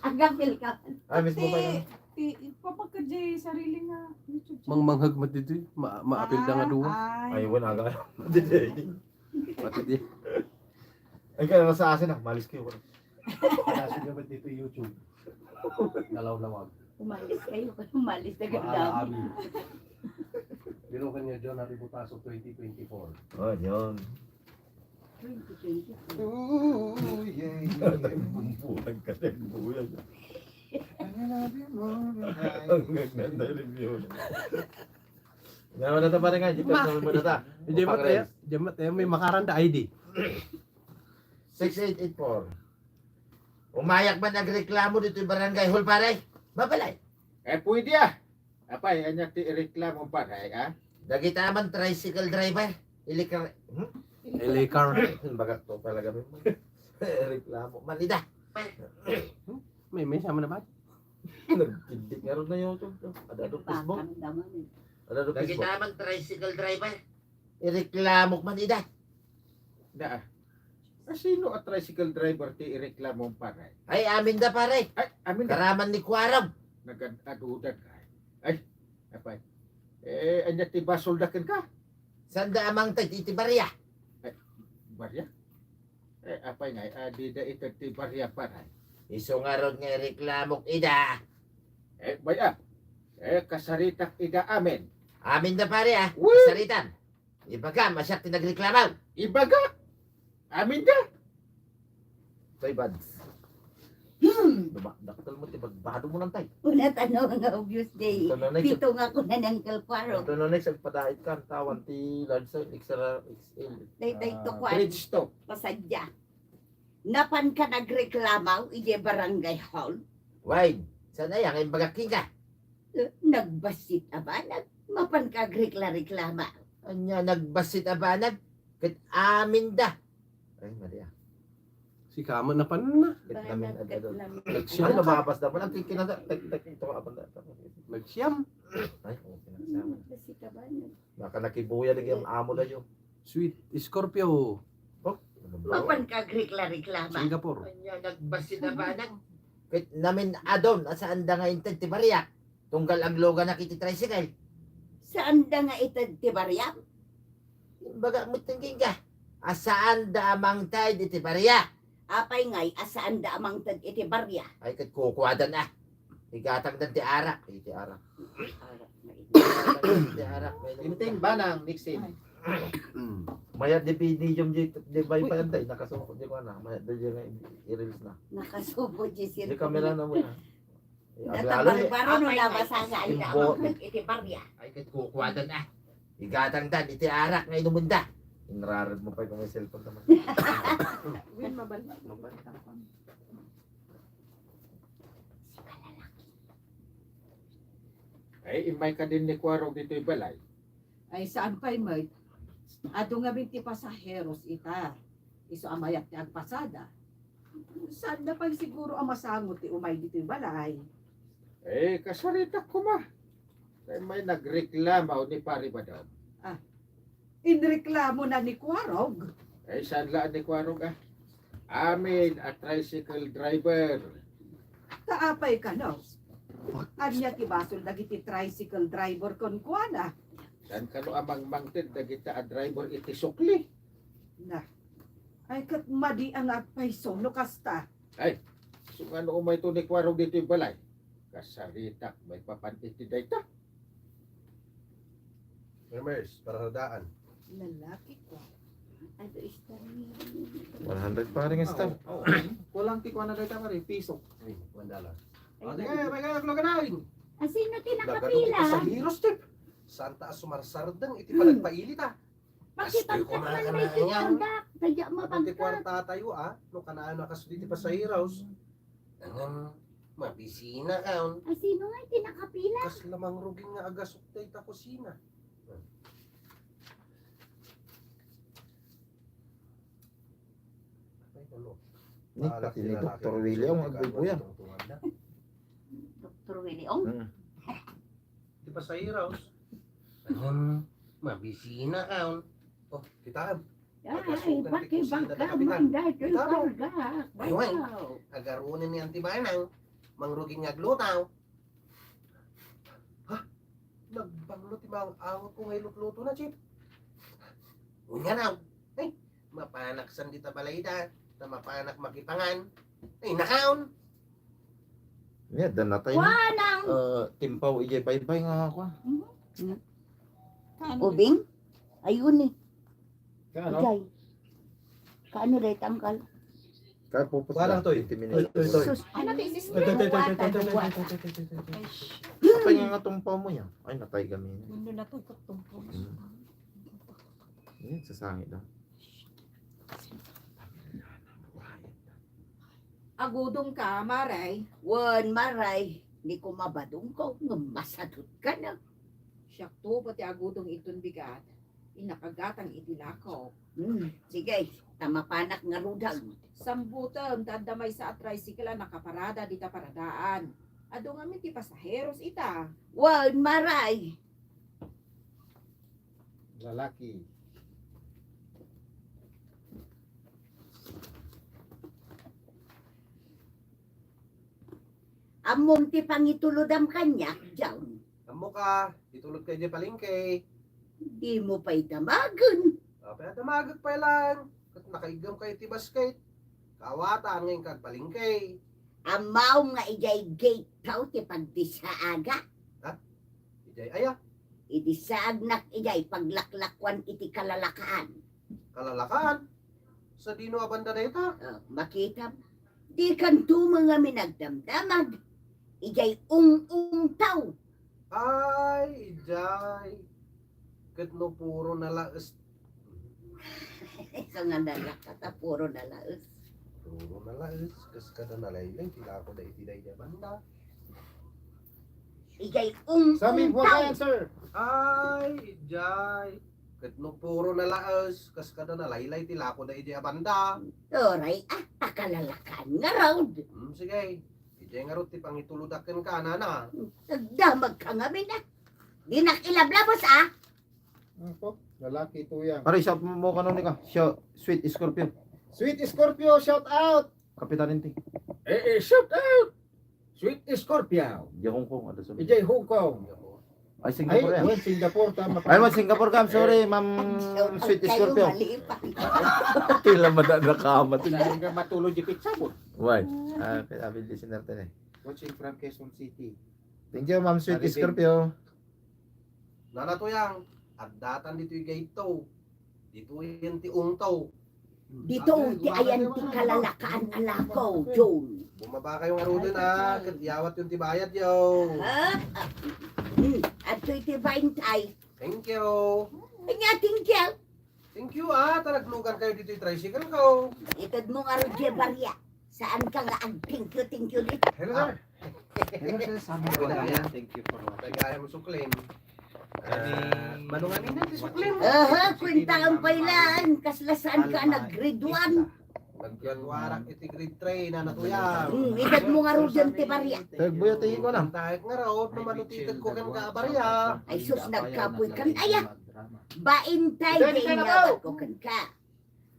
Agapil ka. Ah, mismo pa yun. Ti, ti, ipapagka di sarili nga YouTube channel. Mangmanghag mo dito, eh. Ma-, maapil na nga Ah, duwa. Ay. Ay, wala ka. Dito eh. Pati di. Ay, kaya nasa asin ah, malis kayo. Nasa dapat dito YouTube. Nalawlawag. Umalis kayo, umalis na Bahala ganda. Kami. Pero kanya John Harry Butaso twenty twenty-four. Oh, yun. Twenty twenty-four. Ooh, yeah. Bumbuhan ka, nagbuyan. I love you more than I Ang ganda ng review. Nga, wala ta pare nga, di pa Ma- naman wala ta. Di ba tayo? Di ba tayo? May makaranda I D. Six eight eight four. Umayak man nagreklamo dito yung barangay hall, pare. Mabalay. Eh, pwede ah. Apay, anya ti ireklamo, pare, ah? Dagita man tricycle driver. Ilikar. Hmm? Ilikar. Bagak to talaga, men. Reklamo. Manida. May, may sama na ba? Nagkindik nga ron na yun. Ada do Facebook. Ada do Facebook. Dagita man tricycle driver. Ireklamo man ida. Da. Asino a tricycle driver ti ireklamo, pare? Ay, amin da, pare. Ay, amin da. Karaman ni Kuarog. Nagad-adudan ka. Ay, apay. Eh, anya ti basol da kenka? Sanda amang tay ti, ti barya. Ay, barya? Eh, apay nga, ah, di da ito ti barya, pare. Isu ngarud nga ireklamok ida. Eh, bay, ah. Eh, kasaritak ida amin. Amin da, pare, ah. Uy! Kasaritan. Ibagam a siak ti nagreklamo. Ibaga? Amin da? Tay, Bads. Hmm. Duma-, dakkel mo ti bagbado mo nantay. Una tano nga obvious day. Ito na next. Pito nga kuna ni Uncle Paro. Ito na next, agpadait ka, tawan ti large size, X L, X L. Day, day, Ah, to kwan. Bridge to. Pasadya. Napan ka nagreklamo iti barangay hall? Wine, saan aya nga imbagak kenka? Eh, nagbassit a banag, mapanka agrekla-reklama. Ania nagbassit a banag? Ket aminda. Ay, mali ah. Sika met napanna. Ket namin Banag ket agado. Namin. Ano, nababas na pala? Kinada, tek, tek, ito ka pala. Nagsiam. Ay, okay na, sama. Nagbassit a banag. Baka nakibuya lagi ang amo na yun. Sweet Scorpio. Oh, ano ba? Mapanka agrekla-reklama. Singapore. Ania, nagbassit a banag. Ket namin adon, a saanda nga inted ti bariak. Tunggal agluganak iti tricycle. Saanda nga ited ti bariak? Imbagak met kenka, a saanda a mangted iti bariak. Apay ngay a saanda a mangted iti bariak? Ay, ket kukuadan a. Igatangdan ti arak. Ay, ti arak. Arak na iti. Igatangdan ti arak. Inting banang, Nixon. Mayat di medium di, di bay pa yan, tay. Nakasuko di ko na. Mayat di nga i-reels na. Nakasuko di sir. Di kamera na mo na. Eh, Data aglalo, eh. Barbaro no Apay labas nga ang iti bariak. Ay, ket kukuadan a. Igatangdan iti arak nga inumenda. Inrarag mo pa yung may cellphone naman. Win, mabal-, mabal-, Ay, immay ka din ni Kuarog ditoy balay. Ay, saan pay met? Adu ngamin ti pasaheros ita. Isu a mayat ti agpasada. Saanda pay siguro a masango ti umay ditoy balay. Eh, kasaritak koma. Kay may nagreklamo ni Pari Badong. Ah, inreklamo na ni Kuarog? Eh, saan la ni Kuarog, ah? Amin a tricycle driver. Ta apay kano? Ania ti basol dagiti tricycle driver kenkuana? Saan kano a mangmangted dagita a driver iti sukli? Na. Ay, ket madi a nga agpayso no kasta. Ay, isu nga no umayto ni Kuarog ditoy balay. Kasaritak maipapan iti dayta. Hermes, para sa daan. Lalaki ko. Ano, istorya? One hundred pa rin, star. Oo, oo. Kulang ti kuana dayta, pare, piso. Ay, one dollar. Ay, Ah, di kaya, may kaya, kulang ka na rin. Ah, sino ti nakapila? Nagano ti pasaheros, Tip? Saan ta a sumarsardeng iti panagpailit, ah? Makipagkat man may tikagak, kaya mapagkat. Iti kwarta tayo, ah. No, kanaan na kaso diti pasaheros. Ngem, mabisina kaon. Ah, sino nga iti nakapila? Kasla mangrugin nga agasok dayta kusina. Ay, ano? Ni, pati ni Doktor Willie ang agbubuya. Doktor Willie, ong? Hmm. Di ba sa Heroes? Ngem, mabisina kaon. Oh, kitaan. Ay, agasukan ti kusina da kapitan. Kitaan mo? Aywan, agarunin ni Auntie Banang, mangrugin nga agluto. Ha? Nagbanglo ti maang-awat ko nga ilutluto na, Chief. Unya na, ay, mapanak san dita balay da, ta mapanak makipangan. Ay, nakaon. Nia, da natay. Kuanang. Eh, timpaw, ijay baybay nga, kuan. Mhm. Ubing? Ayun eh. Kaano? Ijay. Kaano dayta, angkal? Kapupusta. Parang toy. Toy, toy, toy. Sus, ano ti isis mo? Toy, toy, toy. Apay nga nga tumpaw mo yan? Ay, natay kami. Uno na to, ikaw tumpaw. Hmm. Yan, sasangit lang. Agudong ka, Maray? Wen, Maray. Ni kumabadong ko, ngem masadut ka na. Siak to, pati agudong iton bigat. Inakagatang iti lako. Hmm, sige, ta mapanak nga rudag. Sambutem, ta adda maysa a tricycle a nakaparada dita paradaan. Adu ngamin ti pasaheros ita. Wen, Maray. Lalaki. Ammom ti pangitulodam kaniak, John? Ammoka, itulodka idiay palengke. Dimo pay damagen. Apay a damagek pay laeng? Ket nakaiggamka iti basket. Kaawatan nga inka agpalengke. Ammom nga idiay gate-taw ti pagdisaaga. Ha? Idiay aya? Idi saagnak idiay paglaklakuan iti kalalakaan. Kalalakaan? Sadino a banda dayta? Oh, makitam. Dikanto met ngamin agdamdamag. Idiay ung-ungtaw. Ay, idiay. Ket no puro nalaes. Isu nga nalaka ta puro nalaes. Puro nalaes, kas kada nalaylay, ti lako da iti daydi a banda. Ijay ung-, Sabi, ungtaw. Sir. Ay, ijay. Ket no puro nalaes, kas kada nalaylay, ti lako da ijay a banda. Uray, ah, pakalalakan ngarud. Hmm, sige. Ijay ngarud ti pangituludak kenka, nana. Agdamag ka ngamin, ah. Dinak ilablabas, ah. Ano po? Lalaki, tuyang. Pare, shout mo kano ni ka. Shout, Sweet Scorpio. Sweet Scorpio, shout out! Kapitan Inti. Eh, eh, shout out! Sweet Scorpio. Di Hong Kong, ada sa Ijay Hong Kong. Ay, Singapore Ay, yan. Well, Singapore, tama ka. Ay, well, Singapore ka. I'm sorry, Ma'am Shout out Sweet kayo, Scorpio. Mali pa. Tila mada na kama. Saan ka matulog di pitsabot? Why? Ah, kaya sabi listener din eh. Watching from Quezon City. Thank you, Ma'am Sweet Maribel. Scorpio. Nana Tuyang, addatan ditoy gayto. Ditoy ti ungto. Dito ti ayan ti kalalakaan a lako, Jun. Bumaba kayo ngaruden, ha, ket yawat yon ti bayad yo. Ha? Hmm, adtoy ti baintay. Thank you. Anya, thank you. Thank you, ah. Ta naglugan kayo ditoy tricycle ko. Ited mo nga, Roger Baria. Saan ka nga ag-thank you, thank you dito? Hello, sir. Hello, sir. Sama ko Wala lang. Yan. Thank you for watching. Nagaya mo suklim. Ah, manong Aminan, ti suklim. Aha, kwenta ang pailan. Kasla saan ka nag-grade one? Naggraduarak iti grade three na natuya. Hmm, ited mo nga, Roger, ti Baria. Tagbuya ti iko na. Tahek nga raw, no manutited ko ken ka, Baria. Ay, sus, nagkapoy kan aya. Baintay, Dali ka na, ingawat ko kenka.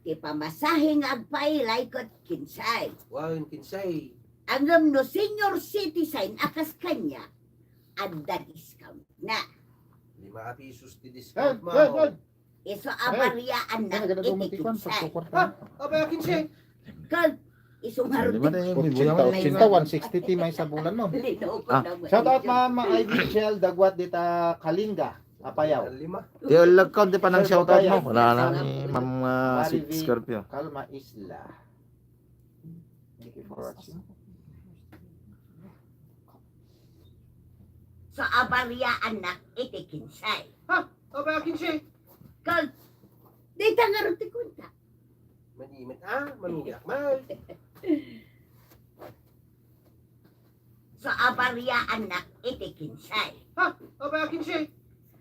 Ti pamasahe nga agpailay ket kinsay. Wen, kinsay. Ngem no senior citizen a kas kaniak, adda discount na. Lima a pisos ti discount, Ed, ma'am. Ed, Ed. Isu a Ed. Bariaannak Ano, iti dumating ko, kinsay. Sakto kwarta. Ah, abay, kinsay. Kag, isu nga Ano rutik. Ba na yun? May Ochenta, buyawan. Ochenta, one sixty ti maysa bulan mo. Lino ko Ah. na mo. Shout out, Ma'am Ivy Michelle Dagwat dita Kalinga, Apayao. Lima. Ti ulagkaw, di pa nang Sir shout out mo. Bugaya. Wala na ni Ma'am, ah, Sweet Marivic Scorpio. Calma Isla. Thank you for watching. So, abariaannak iti kinsay. Ha? Abay, kinsay? Kag, dayta nga rutik kwenta. Manimet, ah, malugi ak man. So, abariaannak iti kinsay. Ha? Abay, kinsay?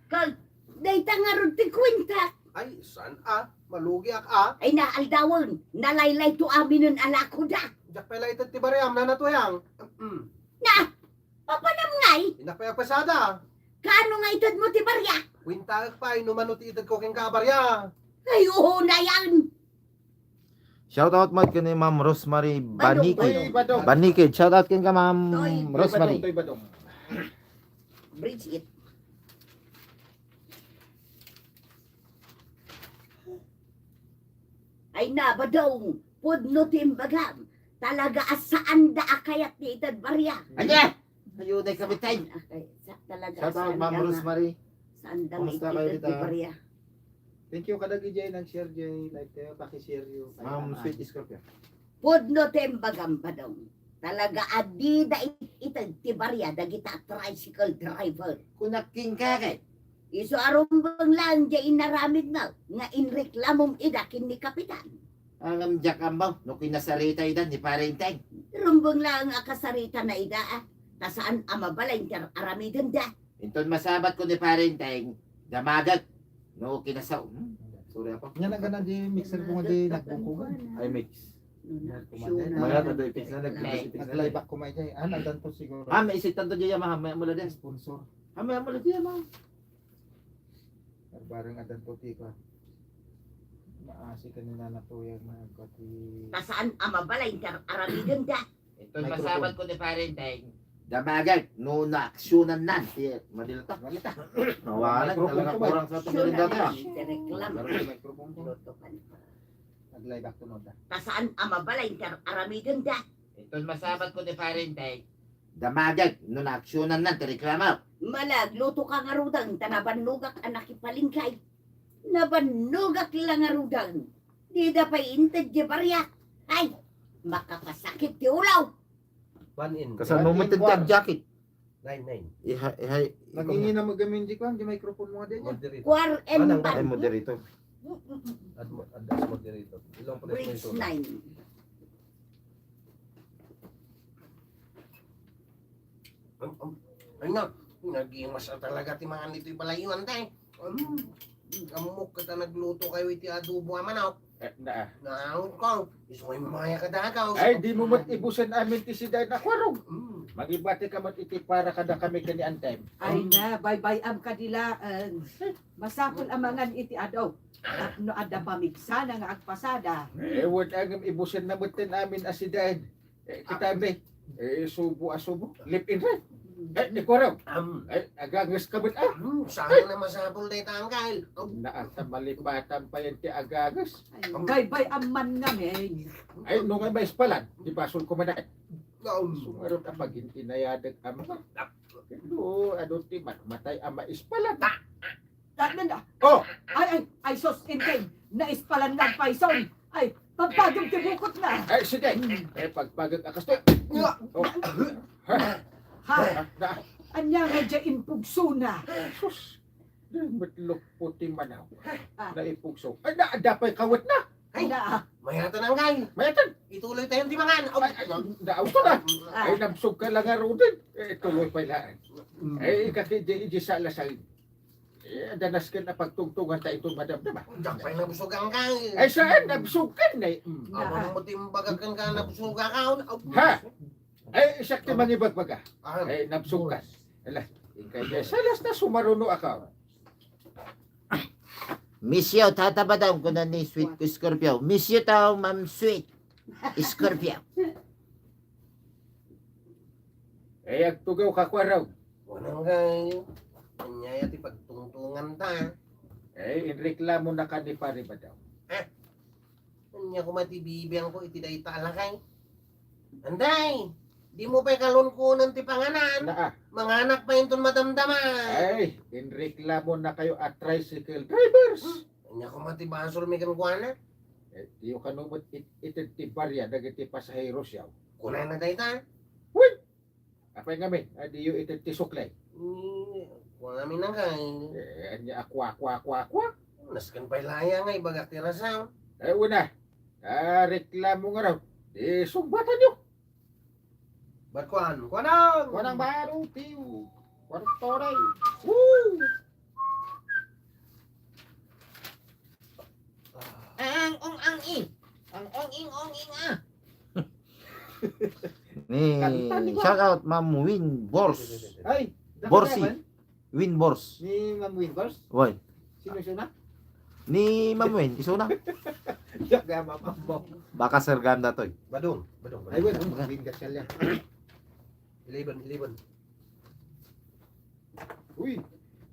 Kag, dayta nga rutik kwenta. Ay, saan, ah? Malugi ak, ah. Ay, naaldawen, nalaylay to aminen a lakoda. Diak pay la ited ti bariam, Nana Tuyang. Mm. Na, papanam ngay? Innak pay agpasada. Kaano nga ited mo ti baria? Kwentaek pay no mano ti ited ko kenka a baria. Ay, oo na yan. Shout out mo ken ni Ma'am Rosemary Badong, Banikid. Badong. Banikid. Shout out kenka, Ma'am Toy. Rosemary. Badong, Toy Badong. Bridget. Ay na, Badong, pudno ti imbagam. Talaga a saanda a kayat ti ited baria. Anya? Ayo, day kami, tay. Ay, sa-, talaga Shout out, saanda Ma'am nga Rosemary. Saanda nga Kumusta kayo ited ti dita? Baria. Thank you, kadagiti nag-share jay live tayo, paki-share yo. Ma'am Salamat. Sweet Scorpio. Pudno ti imbagam, Badong. Talaga a dida it-, ited ti baria dagita a tricycle driver. Kunak kenka kay. Isu a rumbeng laeng jay inaramidmo nga inreklamom ida ken ni Kapitan. Ngem diak ammo no kinasarita ida ni Pare Enteng. Rumbeng laeng a kasaritana ida, ah. Ta saan a mabalin ti ar-, aramidenda. Inton masabat ko ni Pare Enteng, damagek no kinasa-, hmm? Sorry, apa? Nya, nagana di mixer ko nga di nagbukugan. Ay, mix. Mayat, ado, i-fix na, nag-fix na. Nag-layback ko may jay. Ah, nagdanto siguro. Ah, may isit tanto jay, Yamaha, may amula din. Sponsor. Ah, may amula din, Yamaha. Bareng adan to ti kuan. Maasi kanina na to yan, mga kati. Ta saan a mabalay ti ar-, aramidenda? Inton Microphone. Masabat ko ni Pare Enteng, damagek no naaksyonan nan ti madilata. Madilata. Nawalan, microphone talaga ko ba? Kurang sa ato Aksyonan dati, ah. Nan ti reklamo. Microphone ko. Luto ka na. Nag-layback to, no, da. Ta saan a mabalay ti ar-, aramidenda? Inton masabat ko ni Pare Enteng, damagek no naaksyonan nan ti reklamo. Malagluto ka ngaruden, ta nabannogak a nakipalingkay. Nabannogak la ngaruden. Dida pay inted ti baria. Ay, makapasakit ti ulaw. One in. Kasano mo inted ti jacket? Nine, nine. Iha-, iha-, Nagingina mo gamin di kuan, di microphone mo nga di niya. Moderator. Kuar and Manang, pan. Ay, moderator. Ad-, ad-, as moderator. Ilong pala Bridge sponsor. Nine. Ay na, nagimas a talaga ti mangan ditoy balayyo, Antay. Mm. Ammok ket a nagluto kayo iti adobo a manok. Eh, naa. Naawat ko. Isu ay mamaya ka dagaw. Ay, dimo met ibusen amin ti sida a kuarog. Mm. Mangibati ka met iti para kadakami ken ni Antay. Ay na, baybay-am kadi laeng. Masapul a mangan iti adu. Tapno adda pamigsana nga agpasada. Eh, wen a ngem ibusenna metten amin a sida. Eh, kita mi. Eh, subo a subo. Left and right. Eh, ni Kuarog. Am. Eh, agages ka met, ah. Hmm, saan na masapul dayta, Angkal? Oh. Naa ta malipatan pa yan ti agages. Ay, baybay-am man ngamin. Ay, no nga maispalan, di basol ko man. Naam. Sumarot a pagintinayadak a mga. Kendo, ano ti matmatay a maispalan. Ano na? Oh! Ay, ay, ay, sus, Inting. Naispalan nga agpayson. Ay, pagpagem ti bukot na. Ay, sige. Hmm. Eh, pagpagem a kastoy. Nga. Oh. Ha? Ha? Na. Ania nga diay impugsona? Sus. Di met lukpo ti manaw. Ah. Naipugso. Ay, na, adda pay kawet na. Ay, na. Mayatan, Angkal. Mayatan. Ituloy tayo ti mangan. Ay, ay, ay, na, auto na. Ah. Ay, nabsog ka lang nga, Rodin. Eh, tuloy pay laeng. Mm. Eh, ikaki, di, di sa lasal. Eh, adda nasken a pagtungtungan ta ito, madam, diba? Diak pay nabsog, Angkal. Ay, saan? Nabsog ka na, eh. Mm. Awan mo ti imbagak kenka, nabsog ka. Ha? Ay, siak ti mangibagbaga. Ah. Ay, nabsog ka. Ala, inkay, eh, salas na sumaruno ako. Miss you, Tata Badong, kuna ni Sweet Scorpio. Miss you too, Ma'am Sweet Scorpio. Eh, agtugaw ka, Kuarog. Kunam nga, ania ti pagtungtungan ta. Eh, inreklamo na ka ni Pare Badong. Ah, ania koma ti bibiangko iti dayta a lakay? Anday, dimo pay kalunkunen ti panganan. Naa. Manganak pay inton madamdama. Ay, inreklamo na kayo a tricycle drivers. Hmm, ania koma ti basolmi kenkuana? Eh, diyo kano met it-, ited ti barya dagiti pasaheros yaw. Kunana dayta? Uy! Apay ngamin, a diyo ited ti suklay? Hmm, kuanami na kay. Eh, ania a kua, kua, kua, kua? Nasken pay laya nga ibagak ti rason. Eh, una. Ah, reklamo nga raw. Di sungbatanyo. Bat kuan, kuanang! Kuanang baro, tiyo. Kuanang toray. Woo! Ang ong ang ing. Ang ong ing ong ing, ah. Ni, kanta ni Juan. Shout out, Ma'am Win Bors. Ay, Borsi. Dapat naman. Win Bors. Ni Ma'am Win Bors? Why? Sino siya na? Ni Ma'am Win, iso na. Yak, kaya Ma'am Ambo. Baka Sir Gam datoy. Badong, badong, badong. Ay, wait, Win Gatchalian. Eleven, eleven. Uy,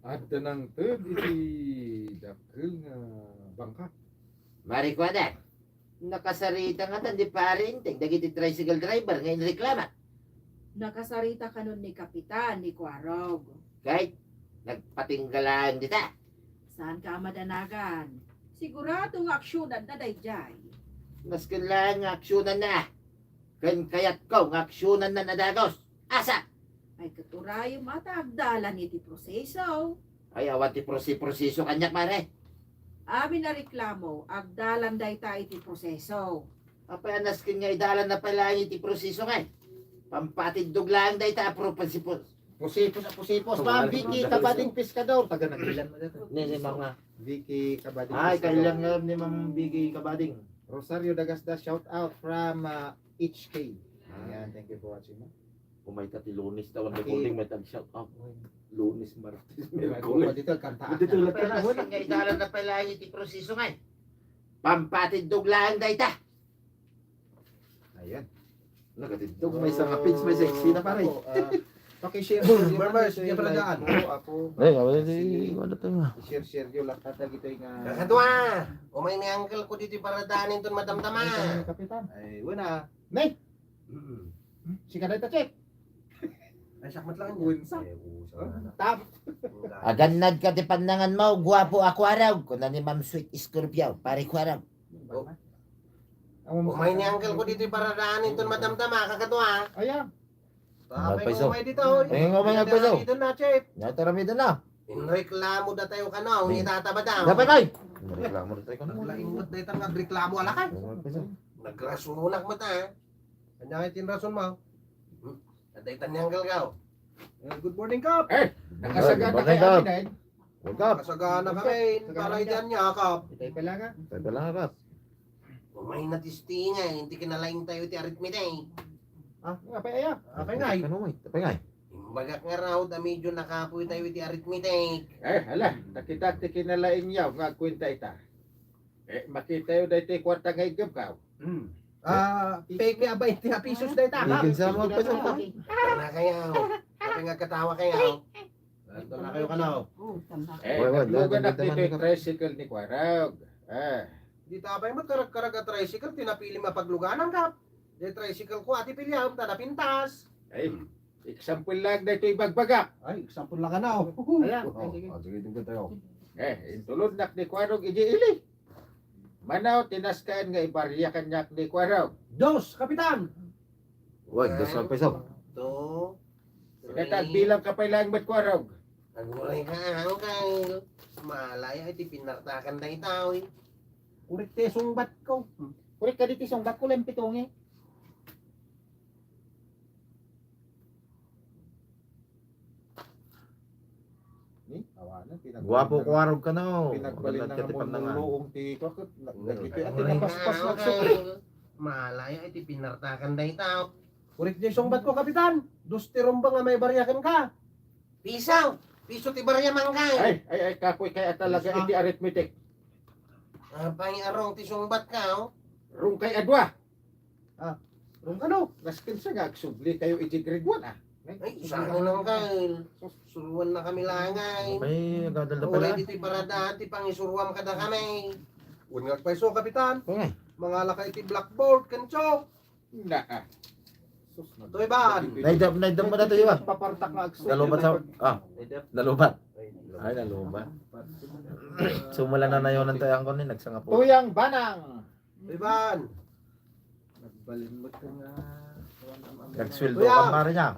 adda nangted iti dakkel nga bangka. Marikuada, nakasarita ngatan ni Pare Inting dagiti tricycle driver nga inreklama. Nakasarita kanon ni Kapitan ni Kuarog. Kay, nagpatingga laeng dita. Saanka a madanagan. Sigurado nga aksionanna daydiay. Nasken laeng nga aksionanna. Ken kayatko nga aksionanna a dagus. Asa? Ay, ket urayem a ta agdalan iti proseso. Ay, awan ti prosi-, proseso kaniak, pare. Amin a reklamo, agdalan dayta iti proseso. Apay a nasken nga idalan na pay laeng iti proseso ngay? Pampatiddog laeng dayta a pro-, proseso. Pusipos a pusipos, Ma'am Vicky Kabading Pescador. Taga Nagilan mo dito. Ni, ni Mama. Vicky Kabading Ay, Pescador. Kailan nga ni Ma'am Vicky Kabading? Rosario Dagasda, shout out from, uh, H K. Ah. Ayan, thank you for watching, ma'am. Umay ka ti Lunes, ta, wan Okay. Recording, may tag-shout out. Uy. Lunes, Martes, Ay, Miyerkules. Dito, kanta. Dito, Pero lahat. Nga idalan na pala iti proseso ngay. Pampatiddog laeng dayta. Ayan. Nakatiddog, may isang pins, may sexy na, pare. Ako, ah, pakishare, share, Boom, share, members, share, share, share, paradaan. Like po, ako, Ay, wala si, si, wala tayo, ah. Share, share, yung lahat, tatag ito yung, ah, Kakadwa! Umay ni uncle ko dito yung paradaan, inton madamdama. Ay, Kapitan. Ay, wala. Nay! Mm-mm. Si Kadeta Chip. Ay, sakmat lang yun. Unsa? Eh, usa na. Tap. Agannad ka ti pannangan mo, guwapo a Kuarog, kuna ni Ma'am Sweet Scorpio, pare Kuarog. Oh. Umay ni uncle ko dito yung paradaan, inton madamdama, kakadwa. Ayan. Tapay Nagpaiso. Umay dito, oh. Eh, umay Dito nagpaiso. Dito na, Chip. Nataramid na. Inreklamo da tayo kano, Ay. Ni Tata Badang. Dapat ay. Reklamo na tayo kano. Naglaing mo tayo, nagreklamo, alakay. Nagpaiso. Nagrasunak mo ta, eh. Anya nga itin rason mo? Hmm? At daytan ni Uncle Gaw. Eh, good morning, Kap. Eh, nakasagana Good morning, kay Kap. Amin, eh. What's up? Kasagana kami. Para dyan niya, Kap. Itay pa lang, ah. Itay pa lang, Kap. Umay na testingan, hindi kinalaing tayo ti arithmetic. Ah, nga pa iya. Apay nga, eh. Ano, eh? Apay nga, eh. Imbagak nga raw, da medyo nakapoy tayo ti arithmetic. Eh, hala, nakita ti kinalaing yaw nga agkuenta ita. Eh, makita yo daytoy kwarta nga iggabkaw. Hmm. Ah, peke a bainte a pesos dayta, ha? Ikin sa mga pesos, ha? Wala kayaw. Apay nga katawa kayaw. Wala kayo kanaw. Eh, Wala, wala, nagluganak wala, ditoy wala. Tricycle ni Kwarog. Eh, Di ta apay met karag-karag a tricycle, ti napilim a pagluganan, Kap. Di tricycle ko, ati piliam, ta napintas. Ay, example lang daytoy ibagbagak. Ay, example lang kanaw. Ayan, Oh, sige. Oh, sige, sige tayo. Eh, intulodnak ni Kwarog iji ili. Manaw, tinaskaan nga ibarya kaniak ni Kwarog. Dos, Kapitan! Wag, dos ka peso. Two, Kaya tagbilang ka pa lang met Kwarog. Aguray ka, Uncle. Malaya, iti pinartakan da itaw, eh. Kurik ti sungbat ko. Kurik ka diti sungbat ko, lempitungi. Ni, awanan, pinag- Guwapo, Kwarog ka, no? Pinagbalin Agad na ka ti nga pannangan. manluluong ti kakit. Nagkikita ti Aguray. napaspas Ah, nagsukli. Malaya, iti pinartakan da itaw. Kurik ti sungbat ko, Kapitan. Dos ti rumbeng a maibaryakan ka. Piso! Piso ti barya man kay. Ay, ay, ay, kapoy kay talaga iti arithmetic. Apay a wrong ti sungbat ka, oh. Wrong kay adwa. Wrong ka, no? Nasken sa nga agsubli kayo iti grade one, ah. Ay, sana lang kay. Suruan na kami langay. Ay, gadal na pala. Uray ditoy parada, ti pangisuruam kada kami. Wen nga agpayso, Kapitan. Okay. Mangala ka iti blackboard, ken chalk. Na. Toy ban. Naidam, naidam mo na to, Iwan. Papartak nga agsubo. Nalubat sa, ah, nalubat. Ay, nalubat. Sumula na nayonan tayo ang kunin, nagsanga po. Tuyang banang. Toy ban. Nagbalin mo ka nga. Nagsweldo Kuya. Ka, Maria.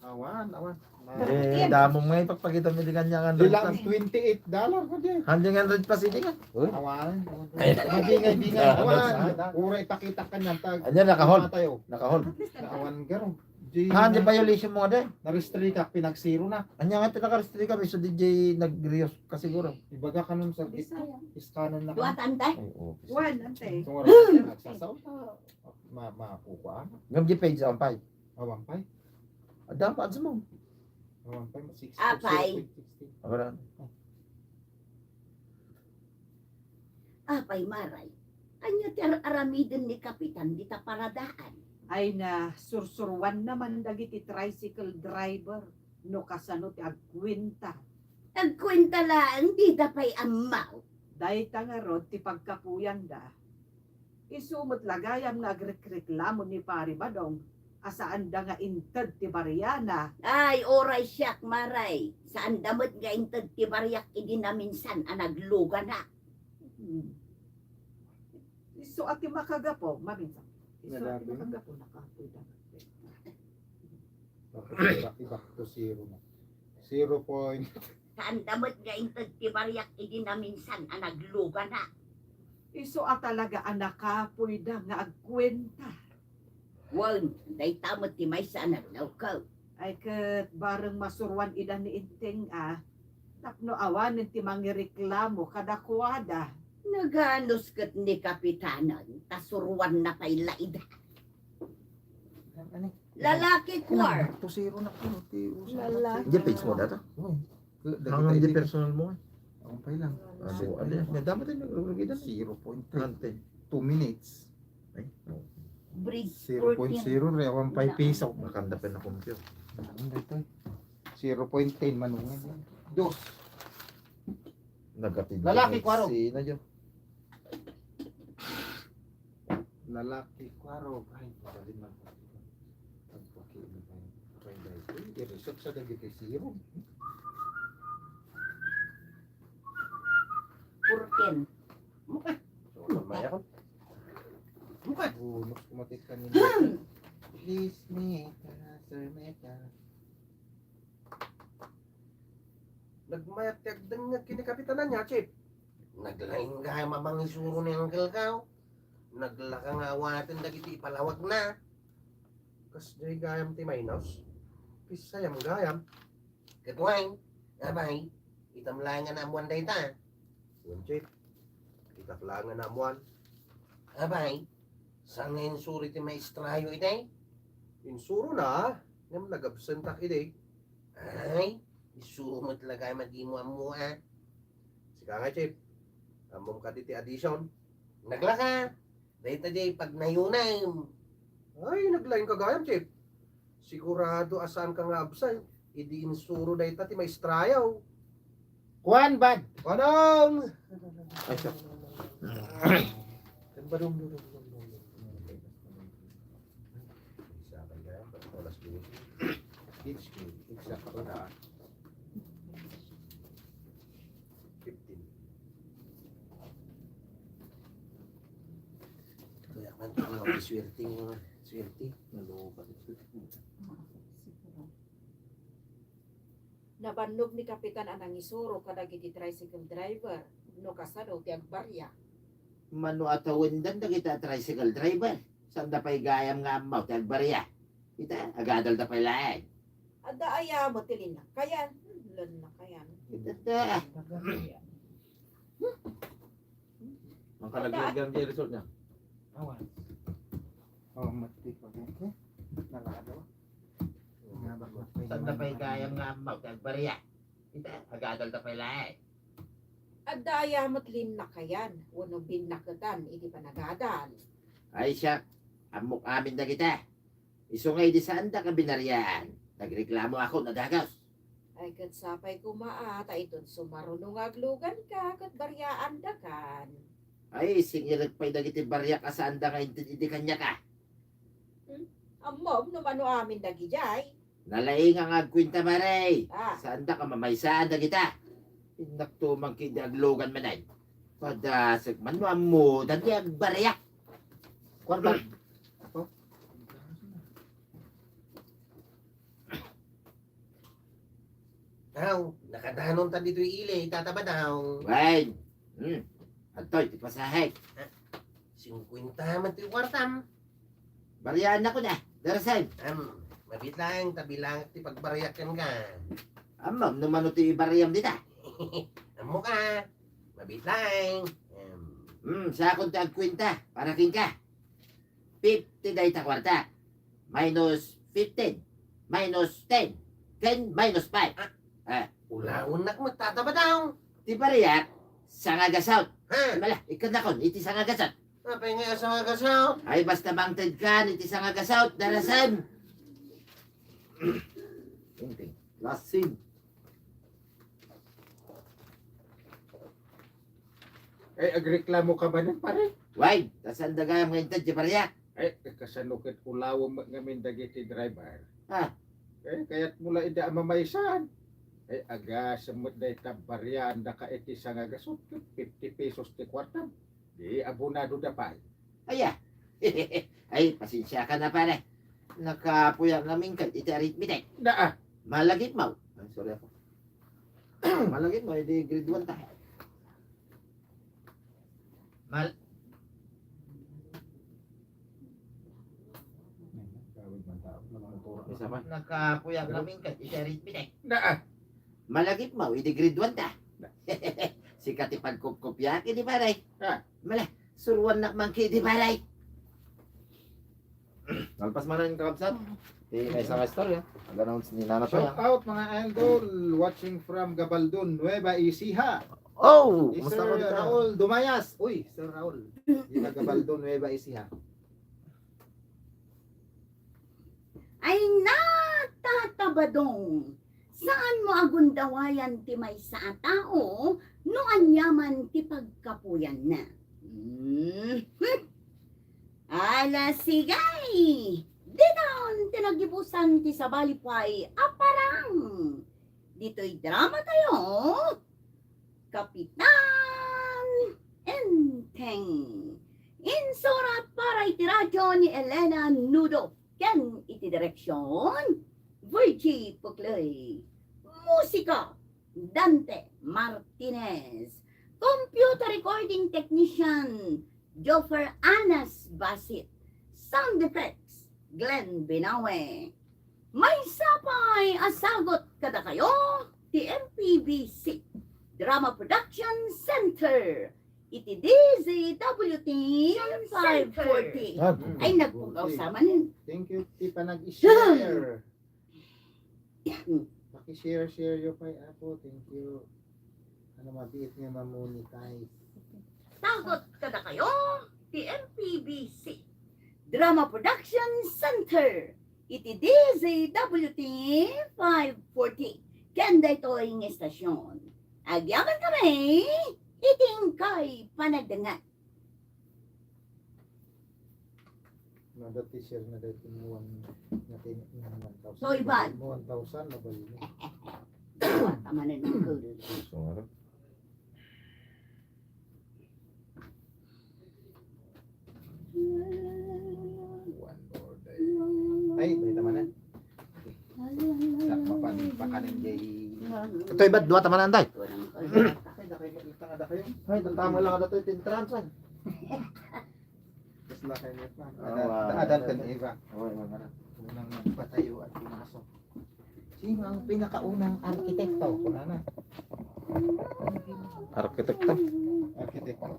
Awan, awan. Eh, damo nga ipagpakita mo di kanya nga Di lang twenty-eight dollar ko di. Hundred hundred pa sige ka. Awan. Mabingay-bingay. Awan. Pura ipakita ka niyan. Tag. Anya, nakahol. Tayo. Nakahol. Awan garo. Ah, di violation mo nga din. Na-restrict ka, pinag-zero na. Anya nga tinaka-restrict ka, iso di jay nag-reuse ka siguro. Ibaga ka nun sa gitna. Iskanan na ka. Duwatan, te? Oo. One, ante. Itong oras na nagsasaw. Ma, makukuha. Ngam di page ang pay. Awan pa. Ada pa ads mo. Awan pa. Six, Apay. Six, six, six. Wala. Apay, Maray. Anya ti ar-aramiden ni Kapitan dita paradaan? Ay na, sursuruan naman dagiti tricycle driver no kasano ti agkuenta. Agkuenta laeng, dida pay ammo. Dayta ngarud ti pagkapuyanda. Isu met la gayam nga agrekreklamo ni Pari Badong a saanda nga inted ti bariana. Ay, uray siak, Maray. Saanda met nga inted ti bariak idi naminsan a nagluganak. Hmm. Isu a ti makagapu, maminsan. Isu a ti Nagagapu. Makagapu, nakapuy da. Tapos iba, iba to zero na. Zero point. Saanda met nga inted ti bariak idi naminsan a nagluganak. Isu a talaga a nakapuy da nga agkuenta. Wen, dayta met ti maysa a naglaw ko. Ay ket bareng masuruan ida ni Enteng a tapno awanen ti mangireklamo kadakuada. Naganus ket ni Kapitanan, ta suruanna pay la ida. Lalaki, Kwar. To zero na po. Ti usa. Lala. Hindi, page mo data. Uy, Hanggang di personal mo. Ang pay lang. Ano, ano yan? Nadama tayo nagrurugi na. Zero point three. Ante. Two minutes. Ay, no. Bridge Zero point zero, rewan pay piso. Makanda pa na kumpyo. Ano ito? Zero point ten, manungan yan. Dos. Nagkatid. Lalaki, Kwaro. Sino yun? Lalaki, Kwaro. Ay, magaling man. Pagpakita tayo. Patay dahil. Uy, i-research sa dagiti zero. Purken. Mukha. So, maya ko. Mukha. Bonus ko matik kanina. Please, Mika, Sir Mika. Nagmayat ti agdengngeg ken ni Kapitanan niya, Chief. Naglaing gayam a mangisuro ni Uncle Kao. Naglaka nga awaten dagiti ipalawagna. Kasdiay gayam ti minus. Bisayam gayam. Ket wen, abay, itam laeng nga naammoan dayta. Wen, Chief. Itak laeng nga naammoan. Abay, saan nga insuro ti maestrayo idi? Insurona, ngem nagabsentak idi. Ay, isuro met la gayam a dimo ammo, a. Sika nga, Chief. Ammom kadi ti addition? Naglaka. Dayta diay pagnayonam. Ay, naglainka gayam, Chief. Sigurado a saanka nga absent idi insuro dayta ti maestrayo. Kuan, Bad. Manong! Ay, siya. Oras dose. Exacto na. Fifteen. Kaya man, ano, swerte nga, swerte. Nalobat. Siguro. Nabannog ni Kapitan a nangisuro kadagiti tricycle driver no kasano ti agbaria. Mano a tawendan dagiti a tricycle driver? Saanda pay gayam nga ammo ti agbaria. Ita, agadalda pay laeng. Adda aya met ti linnakayan? Linnakayan. Ita, ta. Ang kalagyan di result niya. Awan. Oh, mati pa din. Nalado. Saanda pay gayam nga ammo ti agbaria? Ita, agadalda pay laeng. Adda aya met linnakayan wenno binnaketan iti panagadal? Ay, siak, ammok amin dagita. Isu nga idi saandaka binariaan, nagreklamo ako no dagus. Ay, ket sapay koma a, ta iton sumaruno nga agluganka ket bariaandakan. Ay, singirek pay dagiti bariak a saanda nga inted idi kaniaka. Hmm? Ammom no mano amin dagidiay? Nalaing nga agkuenta, pare. Ah. Saandaka mamaysaan dagita? Innak tumang ket idi aglugan manen. Padasek man no ammoda ti agbariak. Kuan ba? Apo? Aw, nakadanonta ditoy ili, Tata Badong. Wen. Hmm. Adtoy ti pasahe. Ah, singkuenta man ti kuartam. Bariaannakon a, Darasen. Am, mabiit laeng ta bilangak ti pagbariak kenka. Ammom no mano ti ibariam dita? Ammoka. Mabiit laeng. Am. Hmm, siakon ti agkuenta para kenka. Fifty dayta kuarta. Minus fifteen. Minus ten. Ken minus five. Ah. Ah. Ulaonnak met, Tata Badong. Ti bariak, sangagasut. Ha? Mala, ikkannakon iti sangagasut. Apay nga sangagasut? Ay, basta mangtedkan iti sangagasut, Darasen. Tingting. Lasing. Ay, agreklamoka manen, pare? Wen, ta saanda gayam nga inted ti bariak. Ay, kasano ket ulawem met ngamin dagiti driver? Ah. Eh, kayatmo la idi a mamaysan. Ay, agasem met dayta bariaandaka iti sangagasut ket fifty pesos ti kuartam. Di abonadoda pay. Aya. Ay, pasensiakan a, pare. Nakapuyak ngamin ket iti arithmetic. Naa. Malagipmo. Ay, sorry ako. Malagipmo, idi grade one ta. Mal- Isa pa? Nakapuyak ngamin ket iti arithmetic. Naa. Malagipmo, idi grade one ta. Sika ti pagkupkupyak idi, pare. Ah. Mala, suruannak man ket idi, pare. Nalpas manen, kakabsat. Ti maysa nga istorya. Nag-announce ni Nana Toya. Shout out, mga idol, watching from Gabaldon, Nueva Ecija. Oh, kumusta ka dito? Sir Raul Dumayas. Uy, Sir Raul. Di na Gabaldon, Nueva Ecija. Ay, na, Tata Badong, saanmo a gundawayan ti maysa a tao no aniaman ti pagkapuyanna. Hmm. Ala, sige! Ditan ti nagibusan ti sabali pay a parang. Ditoy drama tayo, Kapitan Enteng. Insurat para iti radyo ni Elena Nudo ken iti direksyon, Virgie Pucloy. Musika, Dante Martinez. Computer recording technician, Joffer Anas Basit. Sound effects, Glenn Binawe. Maysa pay a sagut kadakayo ti M P B C Drama Production Center iti D Z W T five forty. Ah, ay, nagpukaw sa manen. Thank you ti panag-share. Paki-share-share yo pay, Apo. Thank you. Ano, mabiit nga ma-monetize. Sagut kadakayo ti M P B C Drama Production Center iti D Z W T five forty. Ken daytoy nga estasyon, agyaman kami iti inkay panagdengngeg. Nada ti share na dahil mo one, na tin-, mo one thousand. So, Ivan. Mo one thousand na bali na. Tama na yung So, ano? One more day. Ay, may tama na. Sa mapan-, pakanin jay. Ito, iba, dua tama na, Anday. Ay, tatama lang ito, tintrans, ay. Mas lakay niya pa. Ah, Adam, wow. Adam kan Eva. Oo, yung mga anak. Unang nagpatayo at pumasok. Sino ang pinakaunang arkitekto? Kunana. Arkitekto? Arkitekto.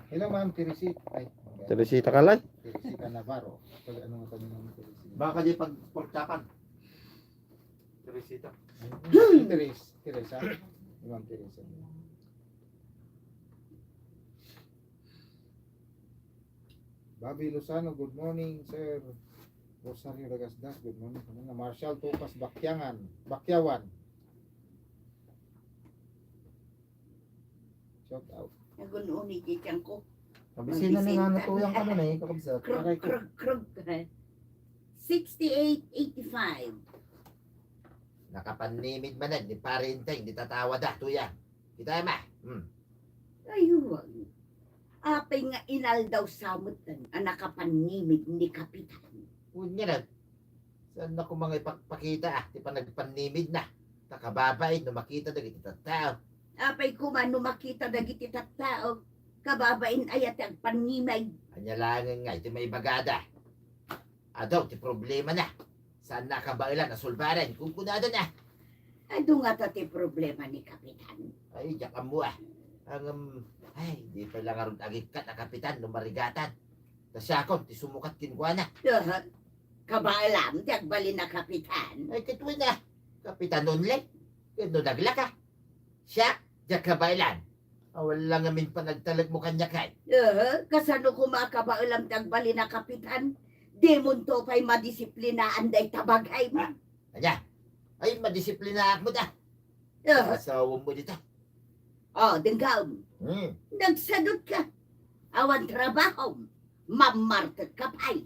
Hello, Ma'am Teresita. Ay, Teresita Kalay? Teresita Navarro. Pag ano nga kami, Ma'am Teresita? Baka di pag pork chopan. Teresita. Ay, Teres-, Teresa. Ma'am Teresa. Bobby Lozano, good morning, sir. Rosario Ragasdas, good morning. Ano na, Marshall Tupas, Bakyangan, Bakyawan. Shout out. Nagun-uni ti tiyan ko. Mabisina ni nga natuyang ka na eh, kakabsat. Krug, aray ko. Krug, krug. Sixty-eight eighty-five. Nakapannimid manen ni Pare Enteng, di tatawa da, tuyang. Kita ma. Hmm. Ay, huwag. Apay nga inaldaw sa met a nakapannimid ni Kapitan. Unya na. Saan na ko mga ipagpakita, ah, ti panagpannimid na? Ta kababain no makita dagiti tattao. Apay koma no makita dagiti tattao, kababain aya ti agpannimid. Anya laengen nga iti maibagada. Adu ti problema na. Saan na kabaelan a sulbaren? Kunkunada na. Adu ngata ti problema ni Kapitan. Ay, diak ammo, ah. Ang, um, ay, di pay la ngarud agikkat a Kapitan no marigatan. Ta siakon ti sumukat kenkuana. Aha. Kabaelam ti agbalin a Kapitan. Ay, ket wen, ah. Kapitan only. Ket no naglaka. Siak, diak kabaelan. Awan la ngamin panagtalekmo kaniak, ay. Aha, kasano koma a kabaelam ti agbalin a Kapitan? Dimonto pay madisiplinaan dayta bagaymo. Ah, ania? Ay, madisiplinaak met, ah. Aha. Asawam met dita. Oh, denggem. Hmm. Nagsadutka. Awan trabahom. Mammartekka pay.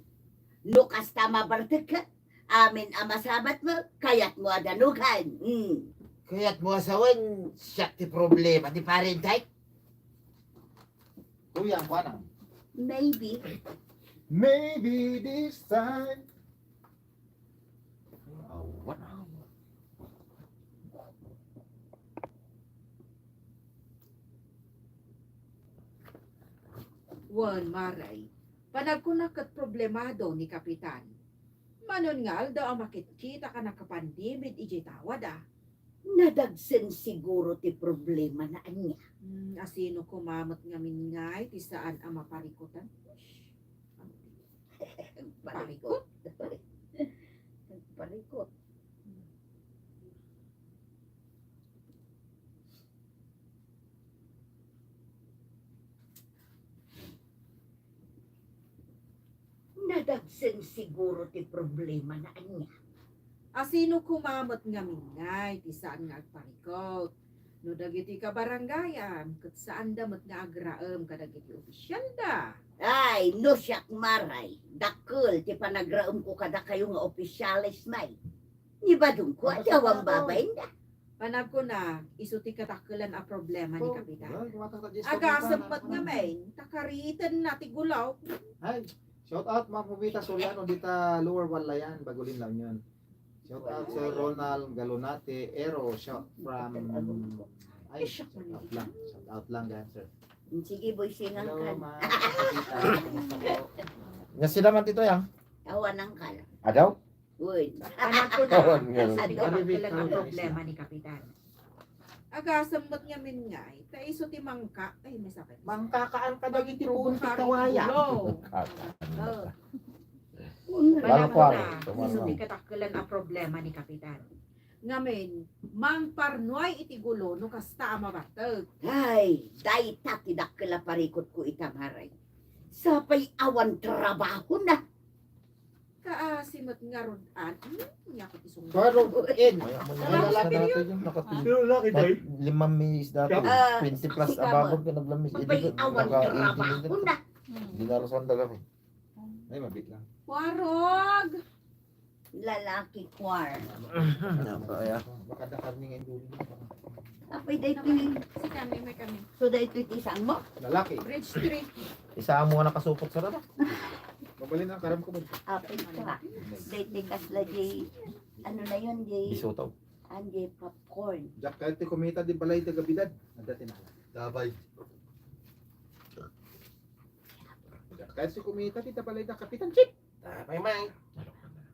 No kasta mabartekka, amin a masabatmo, kayatmo a danugan. Hmm. Kayatmo a sawen, siak ti problema ni Pare Enteng. Kuya, kuanam. Maybe. Maybe this time. Awan. Wen, Mare, panagkunak ket problemado ni Kapitan. Manon nga aldaw a makitkita a nakapannimid idiay tawada. Nadagsen siguro ti problemana ania. Hmm, asino koma met ngamin ngay ti saan a maparikutan? Parikot. Parikot. Nadagsen siguro ti problemana ania. Asino koma met ngamin ngay ti saan nga agparikot? No dagiti kabarangayam, ket saanda met nga agraem kadagiti ofisialda. Ay, no siak, Mare, dakkel ti panagraemko kadakayo nga ofisiales, may. Ni badongko, adi awan babainda. Panagkunak, isu ti kadakkelan a problema ni Kapitan. Agasem met ngamin, ta karitenna ti gulaw. Ay, shout out, Ma'am Jovita Soriano, dita Lower Walayan, Bagulin, La Union. Shout out, Sir Ronald Galonate Ero, shout from, ay, shout out lang. Shout out lang, dancer. Sige, boy, sinang. Hello, Ma'am Jovita. Kumusta po? Nga sila man dito, yang? Awan ang kal. Adaw? Wen. Anak ko na. Awan nga. Sa di ka Ano, magkilang ang Victor? Problema ni Kapitan. Agasem met ngamin ngay, ta isu ti mangka, ay, may sakit. Mangkakaan ka dagiti pugon ti Mangprovoka kawaya. Iti gulo. Mangkakaan. Oh. Bala Bala ko kuwaro, na, tumama. Isu ti kadakkelan a problema ni Kapitan. Ngamin, mangparnuay iti gulo no kasta a mabatek. Ay, dayta ti dakkel a parikutko ita, Maray. Sapay awan trabahona. Kaasi met ngarud, an-, hmm, nya ko ti sungbat. Parang, en. Ay, amo Wala na, ka basta period? Natin yung nakapin-, Pero laki, nag-, day. Lima mi isda to. Ah, twenty plus ikaw, above ka naglamis. Apay, awan trabahona. Hindi na rason talaga. Ay, mabit lang. Warog! Lalaki, kuwar. Napaya. Baka dakar ni nga indulin. Apay, daytoy. Si kami, may kami. So, daytoy ti saan mo? Lalaki. Bridge three. Isa mo nga nakasupot sa rara. Mabalin na, karam ko mo. Apay ka. Daytoy kasla, Jay. Ano na yun, Jay? Bisutaw. Ang Jay popcorn. Diak kayo ti kumita di balay ti gabidad. Adda ti nala. Dabay. Diak kayo ti kumita di balay da Kapitan Chip. Tapay, May.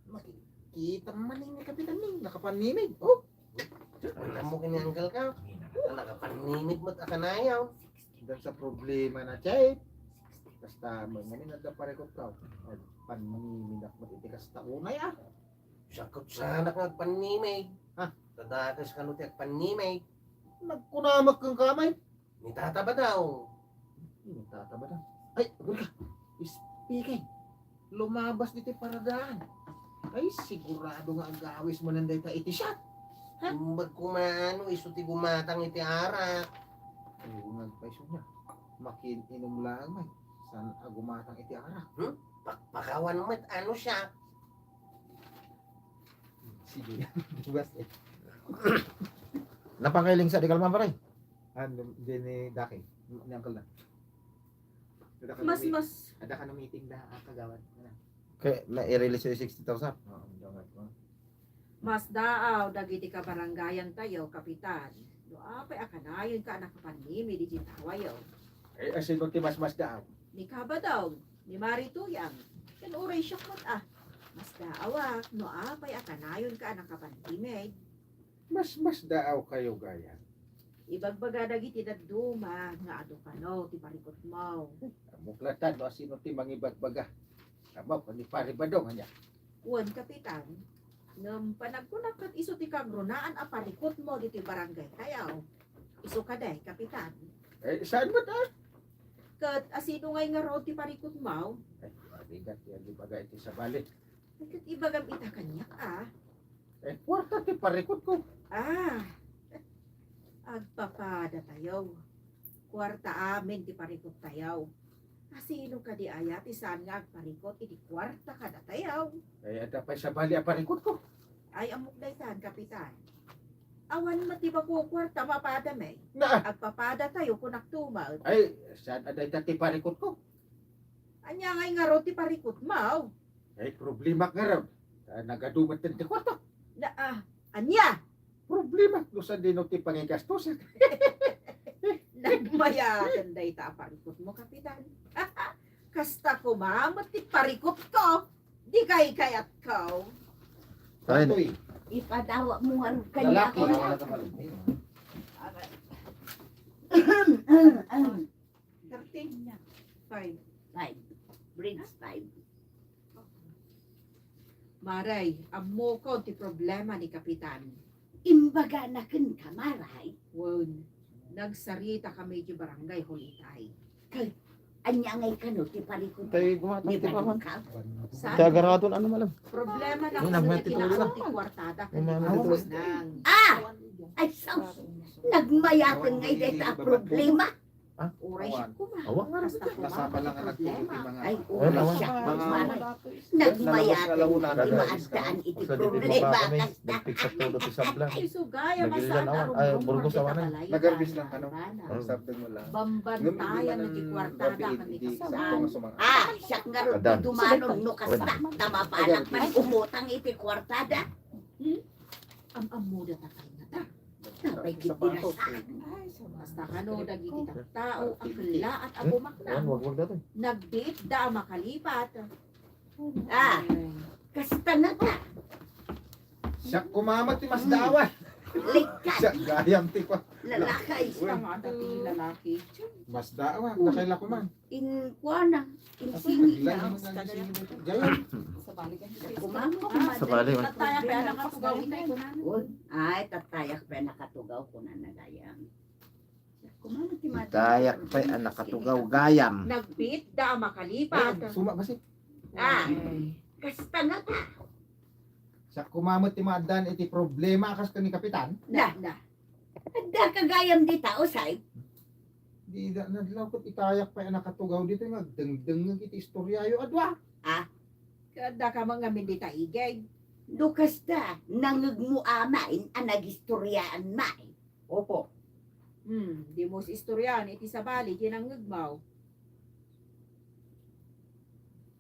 Makikita man ni Kapitan Ning, nakapanimig. Oh! Ang mo kini uncle ka? Nakapanimig mo't akanayaw. Dan sa problema na, Chay. Kasta mo, ngamin adda parikutko. Ay, panimig ako iti kasta unay, ah. Sakot sanak nga agpanimig. Ha? Tadakas kano ti agpanimig. Nagkunamak kang kamay. Ni Tata Badaw. Ni Tata Badaw. Ay, agul ka. Speaking. Lumabas ditoy paradaan. Ay, sigurado nga agawis mo nanday ta iti shot. Ha? Imbag kumaano, isu ti gumatang iti arak. Ay, ungag pa isu niya. Makin-inom lang, may. San a gumatang iti arak? Hmm? Pakpakawan met, ano siya? Sige. Buwas eh. Napangailing sa di kalma, pare? Ano, di ni Daki. Ni Uncle na. Ada ka Mas, na meet-, mas. Ada ka na meeting da, ah, kagawad. Ano? Kaya na-release yung sixty thousand? Oo, gawad ko. Mas daaw dagiti kabarangayan tayo, Kapitan. No apay a kanayon ka a nakapanimid iti tawayo. Eh, asino ti mas mas daaw? Ni Kabadong, ni Mari Tuyang, ken uray siak met a. Mas daawak no apay a kanayon ka a nakapanimid. Mas mas daaw kayo gayan. Ibagbaga dagiti dadduma nga adu kano ti parikutmo. Ammok latta no asino ti mangibagbaga. Ammok ni Pari Badong ania. Wen, Kapitan, ngem panagkunak ket isu ti kagrunaan a parikutmo ditoy barangay tayo. Isu kadi, Kapitan. Eh, saan met, ah? Ket asino ngay ngarud ti parikutmo? Eh, mabigat ti agibaga iti sabali. Ket ibagam ita kaniak, ah. Eh, kuarta ti parikutko. Ah, agpapada tayo. Kuarta amin ti parikut tayo. Asino kadi aya ti saan nga agparikut iti kuarta kadatayo? Ay, adda pay sabali a parikutko. Ay, ammok daytan, Kapitan. Awan met ti bako kuarta mapada, may. Na. Agpapada tayo, kunak tumal. Ay, saan a dayta ti parikutko? Ania ngay ngarud ti parikutmo? Ay, problemak ngarud. Ah, nagadu met ti kuarta. Na, ah, ania? Problema, no sadino ti pangigastosak. Nagmayaten dayta a parikutmo, Kapitan. Kasta koma met ti parikutko. Di kay kayatko. Fine. Ipadawa mo nga kanya Lalaki. Ako na. Thirteen. Five. Five. Bridge five. Maray, ammokon ti problema ni Kapitan. Imbagana kenka, Maray. Wen, nagsarita kami iti barangay hall itay. Kag, ania ngay kano ti parikut Tay, gumatang ni ti paman. Balingka? Saan? Ti agaradon, ano, malam? Problema na Ay, kami nagmati ti tuloy na. Ti kuartada Ay, kami nagmati tuloy. Nang. Ah! Ay, sus! Nagmayaten ngay dayta a problema. Ah? Uray siak koma. Awan nga, basta koma. Nasapa lang ang problema. Ay, uray siak koma. Nagmayaten nga ti maaddaan iti problema. Nagpigsa todo ti sabla. Ay, sugay, ay, Burgos, awan ay. Nagarbis lang kano. Sabdeng mo lang. Bambantayan ti kuartada kami kasano. Ah, siak ngarud ti dumanon no kasta. Ta mabalak man umutang iti kuartada. Hmm? Am-ammoda ta kay ngata. Napay ket dinasaan. Basta kano dagiti tattao a kellaat a bumaknang. Ayan, wagwag dati. Nagbiitda a makalipat. Ah, ay. Kasta ngata. Siak koma met ti masdaawan. Likat. Siak gayam ti pa. Lalaki. Uy. Tama ata ti lalaki. Masdaawan, nakay la koma. In kuana, in singit na. Gayam. Siak koma met ti masdaawan. Sabali, man. Tattayak pay a nakatugaw. Uy, ay, tattayak pay a nakatugaw, kunana gayam. Tattayak pay a nakatugaw gayam. Nagbiit da a makalipat. Ay, suma basi. Ah, kasta nga ta. Siak koma met ti maaddaan iti problema kas ken ni Kapitan. Da, da. Adda ka gayam dita, usay. Dida nadlaw ket itayak pay a nakatugaw ditoy nga agdengdengngeg iti istoryayo a dua. Ah. Adda ka met ngamin dita igid. No kasta, nangngegmo amin a nagistoriaan manen. Opo. Hmm, dimo istoriaan iti sabali ti nangngegmo.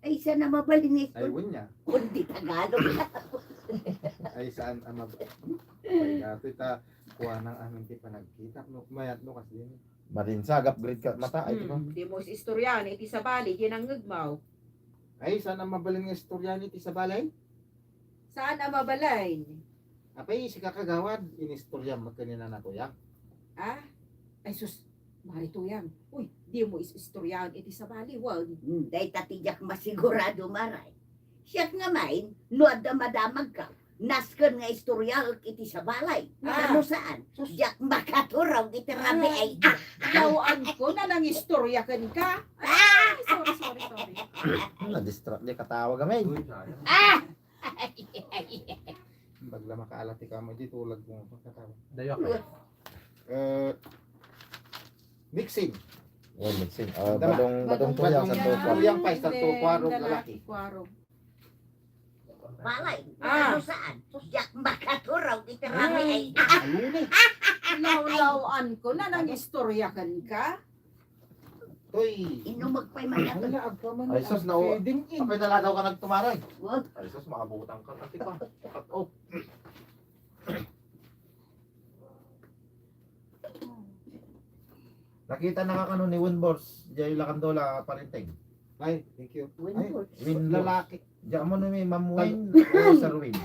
Ay, saan a mabalin ito? Ay, unya. Kundi Tagalog. Ay, saan a mab-, ay, dati ta, kuanang amin ti panagkita. No, mayat no, kas din. Marinsagap, grade ka, mata, ay, Hmm, dimo istoriaan iti sabali ti nangngegmo. Ay, saan a mabalin nga istoriaan iti sabali? Saan a mabalin? Apay, sika kagawad, inistoryam met ken ni Nana Tuyang. Ah? Ay sus, Mari Tuyang. Uy, dimo is-istoryaen iti sabali, wen. Hmm, dayta ti diak masigurado, Mari. Siak nga main, no adda madamagka, nasken nga istoryaek iti sabali. Ah. Ano saan? Sus. Diak makaturaw iti rabii. Ay, ah, yawanko na nangistorya kenka. Ah! Ay, sorry, sorry, sorry. Na-distract di katawa gamin. Ah! Bagla makaala ti kama di tulag mo pagkatawa. Dayo ka. Eh, mixing. Oh, mixing. Ah, Dama. Badong, badong Badong tuyang, tuyang. Santo Kuwarog. Tuyang pa, Santo Kuwarog, lalaki. Kuwarog. Balay. Ah. Ano saan? Sus, diak makaturaw iti rabii. Ay, aluni. Lawlawan ko na nangistorya kenka. Toy. Inumag pay man. Ala, agpaman. Ay, sus, na, feeding in. Apay nalagaw ka nagtumaray. Wag. Ay, sus, maabutan ka. Ati pa. Cut off. Nakita na ka kano ni Winbors, diay Lacandola, Parinteng. Ay, thank you. Winbors. Ay, Winbors. Lalaki. Diyan mo ni Ma'am Win o Sir Win.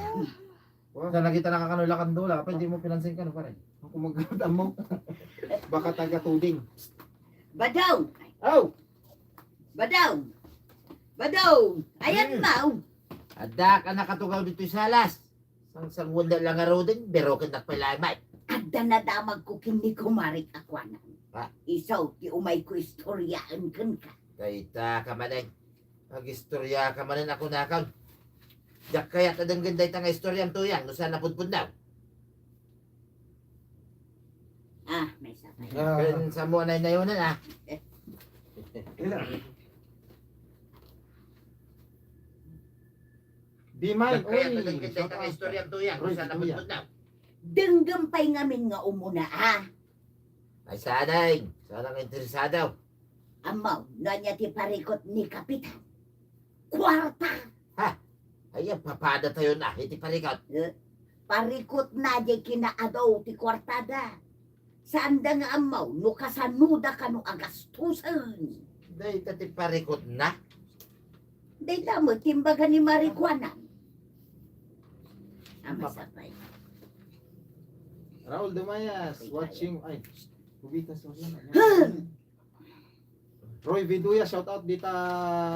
Wow. Sa nakita na ka kano Lacandola, pwede mo pinansin kano, pare. Ako magkakita mo. Baka taga Tuding. Badong! Aw! Badong! Badong! Ayan Hmm. mo! Adda ka nakatugaw ditoy salas. Sangsanguan da lang a roding, pero ken nakpalay, may. Adda nadamag ko ken ni kumarik a kuanan. Ha? Isu ti umay ko istoryaen kenka. Dayta ka manen. Agistorya ka manen a kunakon. Diak kayat a denggen dayta nga istoriam tuyang no saan a pudpudnaw. Ah, may sapay. Ah. Ken samo a naynayonan, ah. Ila. Di man, Diak kayat a denggen dayta nga istoriam tuyang no saan a pudpudnaw. Denggem pay ngamin nga umuna, ah. Ay, saan, ay. Saan ang interesado? Ammo, no ania ti parikut ni Kapitan? Kuarta! Ha? Ay, papadatayon a iti parikut. Eh, parikutna diay kinaadu ti kuartada. Saanda nga ammo no kasanoda kano agastusen. Dayta ti parikutna? Dayta met ti imbaga ni Mari Kuanan. Ama sapay. Raul Dumayas, watching, ay, Kubitas, wala na. Roy Viduya, shout out dita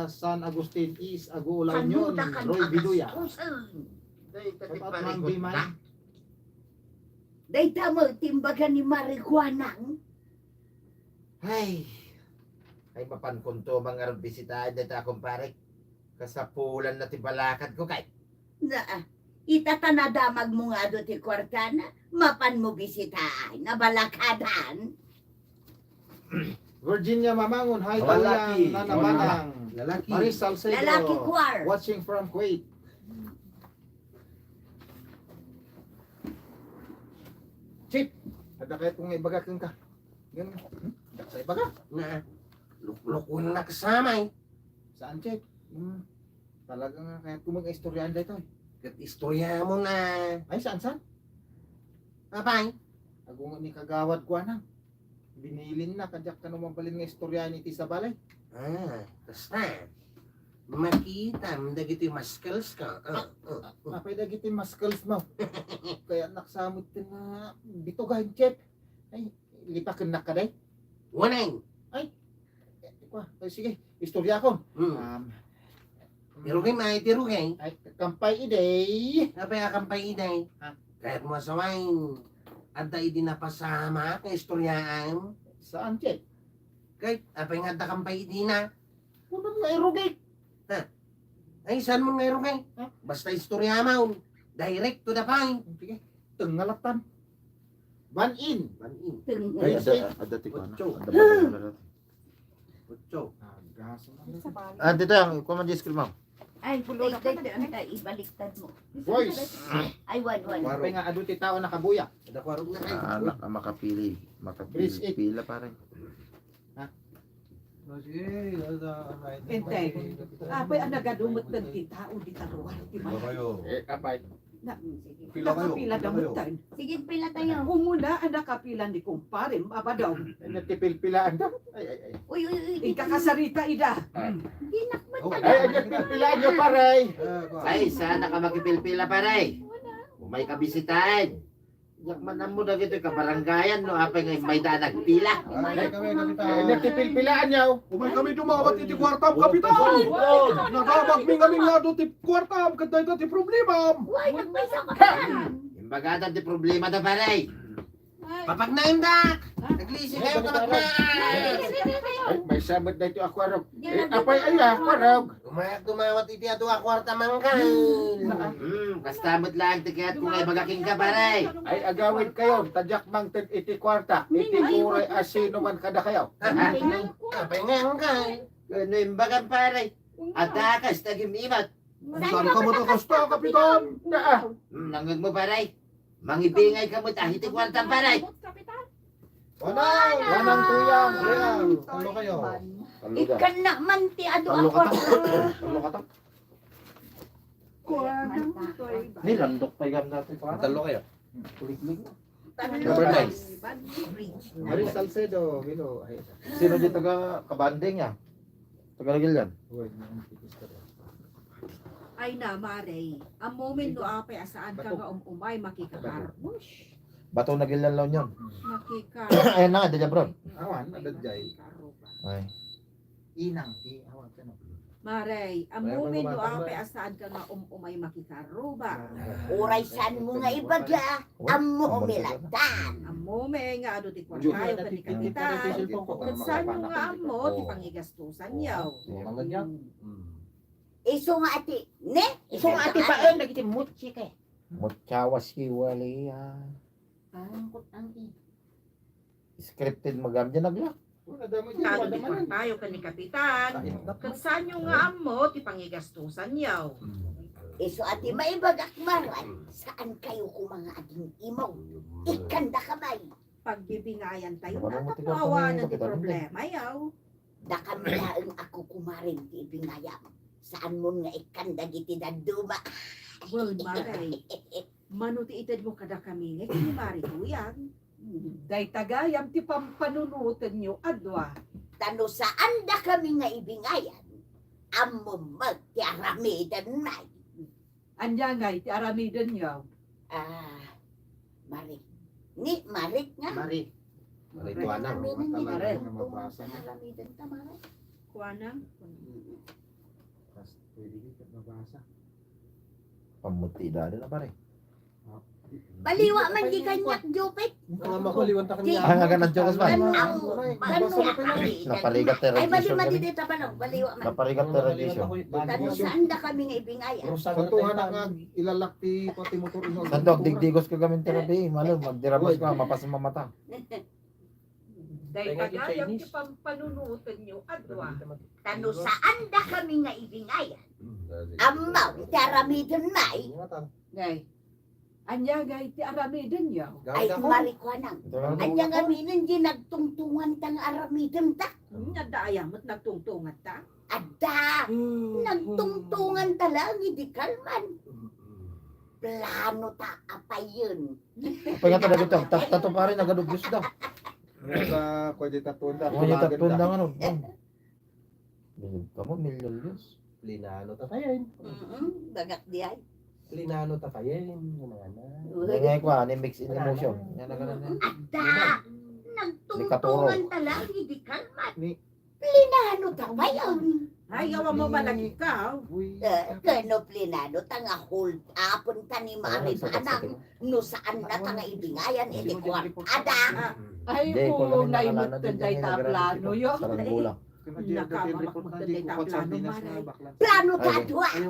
San Agustin East, Aguo, La Union. Roy Viduya. Shout out, Ma'am Bimay. Dayta met ti imbaga ni Mari Kuanan. Ay, ay, mapankonto mangarod bisitaen dayta, kumpare. Kasapulan na ti balakad ko kay. Na, ita ta nadamag mo nga adu ti kuartana, mapan mo bisitaen, nabalakadan. Virginia Mamangon, hi, Lalaki. Tuyang, Nana Manang. Lalaki. Maris Salcedo, Lalaki Kuar. Watching from Kuwait. Chief, adda kayat kong ibaga kenka. Yun, hmm? Adda sa ibaga? Na, luklukon na kasamay. Saan, Chief? Hmm. Talaga nga kayat ko mag-istoryahan daytoy. Ket istorya mo na. Ay, saan, saan? Apay? Agunget ni Kagawad Kuanang. Binilin na, kadiak kano mabalin nga istoryahan iti sabali. Ah, basta. Makitam dagiti muscles ka. Ah, ah, ah. Apay dagiti muscles mo? Kaya naksamot ka nga bitugan, Chef. Ay, lipakennak ka, day? Waneng! Ay, eh, kwa, ay, sige, istorya ko. Hmm. Um, Irugay, may tirugay. Ay, kampay iday. Apay a kampay iday? Ha? Kayat mo asawain. Adda idi napasamak nga istoryaam. Saan, Chef? Kay, apay nga adda kampay idi na? Kunam nga irugay. Ha? Ay, saan mo nga irugay? Ha? Basta istorya mo. Direct to the point. Sige. Tengngalatan. Ban-in. Ban-in. Ay, Ay, Chef. Adda, adda ti kuana. Ocho. Adda ba? Ocho. Ah, gas na. Ah, dito yan. Kuha man di screen mo. Ay, Daytoy, anta, ibaliktad mo. Voice. Ay, one, one. Apay nga, adu ti tao nakabuya. Ada ko arog na kay. Ah, anak, ah, makapili. Please, Makapili. Pila, pare. Ha? Oh, sige, ada, ada. Intay. Apay, a nagadumet ti tao, di taruar, ti Pila kayo? Eh, apay. Na, Pila kayo? Nakapila Pila kayo? Damutan. Sige, pila tayo. Umuna, a nakapila ni kumparem, abadong. Ay, natipilpilaan daw. Ay, ay, ay. Uy, uy, uy, Ikakasarita, ida. Ay. Di nakmat Oh. Ay, ay, ay, pilpilaan niyo, pare. Eh, kuha. Ay, saan ka makipilpila, pare? Umay ka bisitaan. Yak man mo dagiti kabarangayan, no, apay nga may daan nagpila. Ay, kami, kapitan. Ay, natipilpilaan niyo. Umay kami dumawat iti kuwartam, kapitan. Nadamag mi nga mingado ti kuwartam, ket dayta ti problemam. Uy, nagpayso ka. Imbagada ti problema da, pare. Papagnaem dak! Naglisi kayo, kapagnaem! Ay, may sabot na ito, ako arog. Eh, apay, ay, ako arog. Umayak dumawat iti adu a kuwarta mangkal. Hmm, kasta met laeng ti kayat ko nga ibaga kenka, pare. Ay, agawid kayo, ta diak mangted iti kuwarta. Iti uray a sino man kada kayo. Apay nga angkal? Ano imbagam, pare? Adda kas tagim-imat. Saan ka mo to kasta, kapitan? Hmm, nangeg mo, pare. Mangibingay ka met a iti kuwartam, pare. Kapitan. Wanang, wanang tuyang, tuyang. Talo kayo. Talo ka. Ikkan na man ti adu a Talo ka ta. Kwarta. Talo ka ta. Kuwarta. Ni landok pa igam dati, kuwarta. Talo kayo. Kuliklik. Number nine. Marie Salcedo, hello. Ay, sino di taga Kabanding ya? Taga Lagilian? Uy, nang tipis ka rin. Ay na, Mare. Ammomen no apay a saan ka nga um-umay makikahar. Ush. Bato na gilalaw niyon. Makikahar. Ayan na nga, dali abroad. Awan, adad jay. Ay. Inang, ti, awan, ano? Mare, ammomen no apay a saan ka nga um-umay makikaruba. Uray saan mo nga ibaga, ammo mi lattan. Ammomen nga adu ti kuartayo ken ni kapitan. Ket saan mo nga ammo ti pangigastusan yaw. Isu nga ati, ne? Isu nga ati paen dagiti mutsi kay. Mutsawas ki wali, ah. Parang kut-, ang i- Scripted magam diyan, nagla. Kado ti kuartayo ken ni kapitan. Ket saan yo nga ammo ti pangigastusan yaw. Isu a ti maibagak manen, saan kayo koma nga agin-imaw. Ikkanda ka bay. Pagbibingayan tayo, tapno awanen ti problema yaw. Dakami laeng a kukumaren ti ibingayam. Saan mo nga ikkan dagiti dadduma. Well, Mare. Mano ti itedmo kadakami nga ikinimari tuyang? Dayta gayam ti pampanunotenyo a dua. Ta no saandakami nga ibingayan, ammom met ti aramidenmi. Ania ngay ti aramidenyo? Ah, Mari. Ni Marik nga? Mari. Mari, kuanang. Aramidenmi. Mari. Aramidenta, Mari. Kuanang? Pas, pwede di ka mabasa. Pamuti dada na, pare. Baliwa man di kaniak, Jupit. Ang ama ko, liwan ta kaniak. Ang aga na, Jokes, man. Ang ama. Naparigat tayo. Ay, bali, radisyon madi kami. Dito pa, no? Baliwa man. Naparigat tayo, radisyon. Tano, saandakami nga ibingay, ah? Santuhan ang ag-, ilalak ti pati motor, ino. Santo, agdigdigos ka gamin terapi. Malo, magdirabas ka, mapas mamata. Dayta gayam ti pampanunotenyo a dua. Tano, saandakami nga ibingayan. Ammo ti aramidenmi. Ngay. Ania ngay ti aramidenyo? Ay, Mari, kuanang. Ania ngamin ti nagtungtunganta nga aramidenta? Hmm, adda aya met nagtungtunganta? Adda. Hmm. Nagtungtunganta laeng idi kalman. Plano ta a payen. Apay nga talaga ito? Tat-, tato pare, nagadugyos da. Ano ba, pwede tatunda? Pwede tatunda nga, no? Bilib ka mo, milyelyos. Linano ta kayen. Mm-mm, bagak di ay. Linano ta kayen, ano nga na. Uy. Yan nga, kuha, ni mix in emotion. Yan ang ganun yan. Adda! Nagtungtungan ta lang, hindi kalmat. Ni Plinano ta ba yan? Ay, awan mo malagip ka, oh. Uy. Eh, kano plinano ta nga hold upon ta ni Mami Banang no saan na ta nga ibingayan iti kuwartada. Ay, ko, naimutan dayta plano, yo. Sarang bola. Nakamalakmag dayta plano, Maray. Plano ta dua. Ay,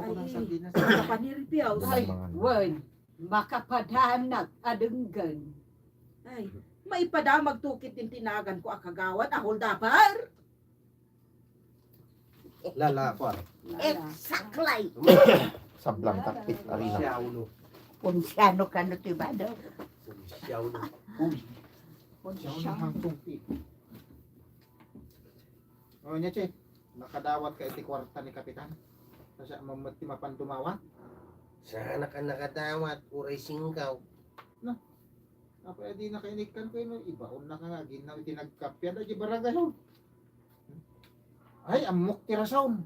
nakapanirpiaw. Ay, wen, makapadanag a denggen. Ay, maipadamag tukit din tinagan ko a kagawad a hold upper. Lala, kuwan. Exactly. Sablang takpit, arina. Siya ulo. Punsyano ka no ti bado. Siya ulo. Uy. Punsyano hangtong ti. O, nya, Che, nakadawat ka iti kuwarta ni Kapitan? Kasi mammat ti mapan dumawat? Saan ka nakadawat, uray singkaw? Na, apay a di nakainikkan ko, ino, ibaon na ka nga, aginaw iti nagkapian, iti barangay hall. Ay, ammok ti rason.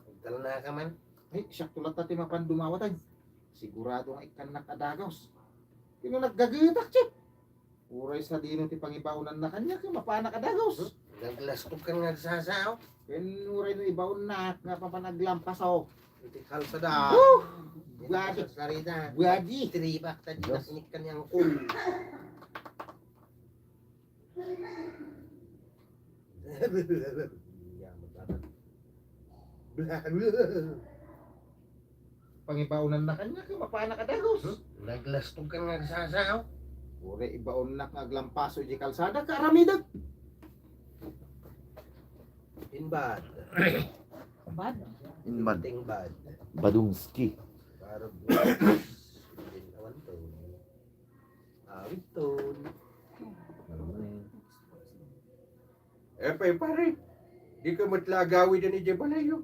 Agtalna ka man. Ay, siak to latta ti mapan dumawat, ay. Sigurado nga ikkannak a dagaws. Kino naggagetak, Chip? Uray sadino ti pangibaonanna kaniak, mapanak a dagaws. Hmm? Naglastog ka nga agsasao. Ken uray no ibaonnak nga papan aglampaso. Iti kalsada. Oh! Iti buadi. Kalsada. Buadi. Tiribak ta di nasinik kaniang kul. Pangibaonanna kaniak, mapanak a dagaws. Hmm? Naglastog ka nga agsasao. Uray ibaonnak nga aglampaso iti kalsada, kaaramidek. In bad. Bad? In bad. Ting bad. Badungski. Parang awan to. Awit to. Apay, pare, di ka met la agawiden idiay balayyo.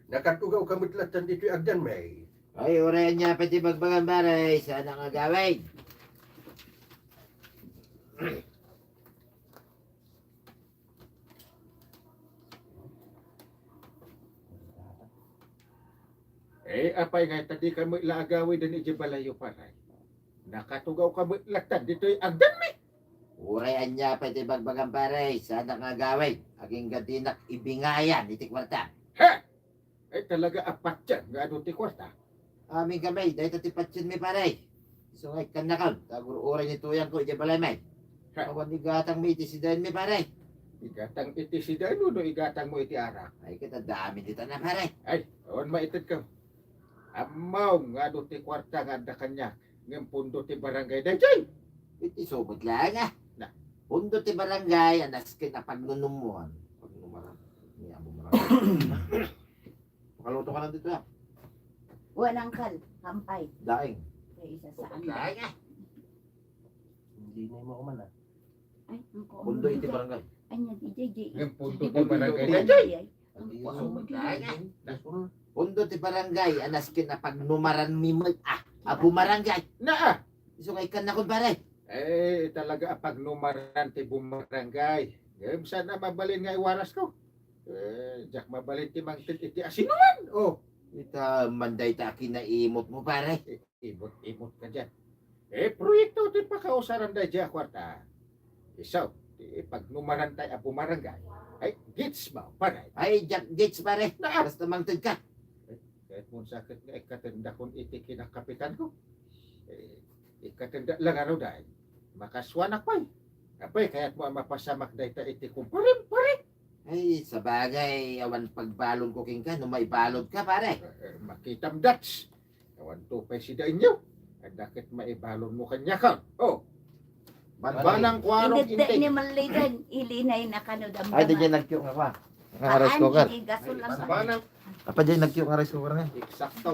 Nakatugaw ka met latta ditoy agdanmi. Ay, uray ania pay ti bagbagam, pare, saanak nga agawid. Eh, apay ngay ta di ka met la agawiden idiay balayyo, pare? Nakatugaw ka met latta ditoy agdanmi. Uray ania pay ti bagbagam, pare, saanak nga agawid. Agingga dinak ibingayan iti kuarta. Ha? Ay, talaga a patien nga adu ti kuarta. Amin kami, dayta ti patienmi, pare. Isu nga ikkannakon, ta agur-uray ni tuyangko idiay balaymi. Ha? Awan igatangmi iti sidaenmi, pare. Igatang iti sidaen wenno igatangmo iti arak? Ay, ket adda amin dita na, pare. Ay, awan maitedko. Ammom nga adu ti kuarta nga adda kaniak, ngem pundo ti barangay daydiay. Iti subot laeng, a. Na. Pundo ti barangay a nasken a pagnunummuan. Pagnumaran. Ni Amo Marangay. Makaluto ka na dito, a. Wen, angkel, kampay. Daing. Kay isa sa amin. Daing, a. Hindi na yung mauman, a. Ay, ang kuwan. Pundo iti barangay. Anya, di, di, di. Ngem pundo ti barangay daydiay. Ay, ay. Ang kuwan mo, di. Pundo ti barangay a nasken a pagnumaranmi met, a, a bumarangay. Na, a. Isu nga ikkannakon, pare. Eh, talaga a pagnumaran ti bumarangay. Ngem saan a mabalin nga iwarasko? Eh, diak mabalin ti mangted iti asinoman. Oh. Ita man dayta a kinaimotmo, pare. I-, imot-imot ka diay. Eh, proyekto ti pakausaran daydiay a kuarta. Isu, ti pagnumaran tay a bumarangay. Ay, gets mo, pare? Ay, diak gets, pare. Na. Basta mangted ka. Eh, ket mo sakit nga ikkatendakon iti kinakapitanko. Eh, ikatenda la ngarud ay. Makasuanak pay. Apay, kayatmo a mapasamak dayta iti kumparim, pare? Ay, sabagay, awan pagbalonko kenka no maibalonka, pare. Eh, eh, makitam dats. Awan to pay sidaenyo. Adda ket maibalonmo kaniak. Oh. Banang kuarog. Inedda integ ni Malligan, ilinay na kano damdama. Ay, di dyan nagkiyok nga kwa. Nga rice cooker. Paan, di gasol lang. Banang. Apa dyan nagkiyok nga rice cooker nga? Eksakto.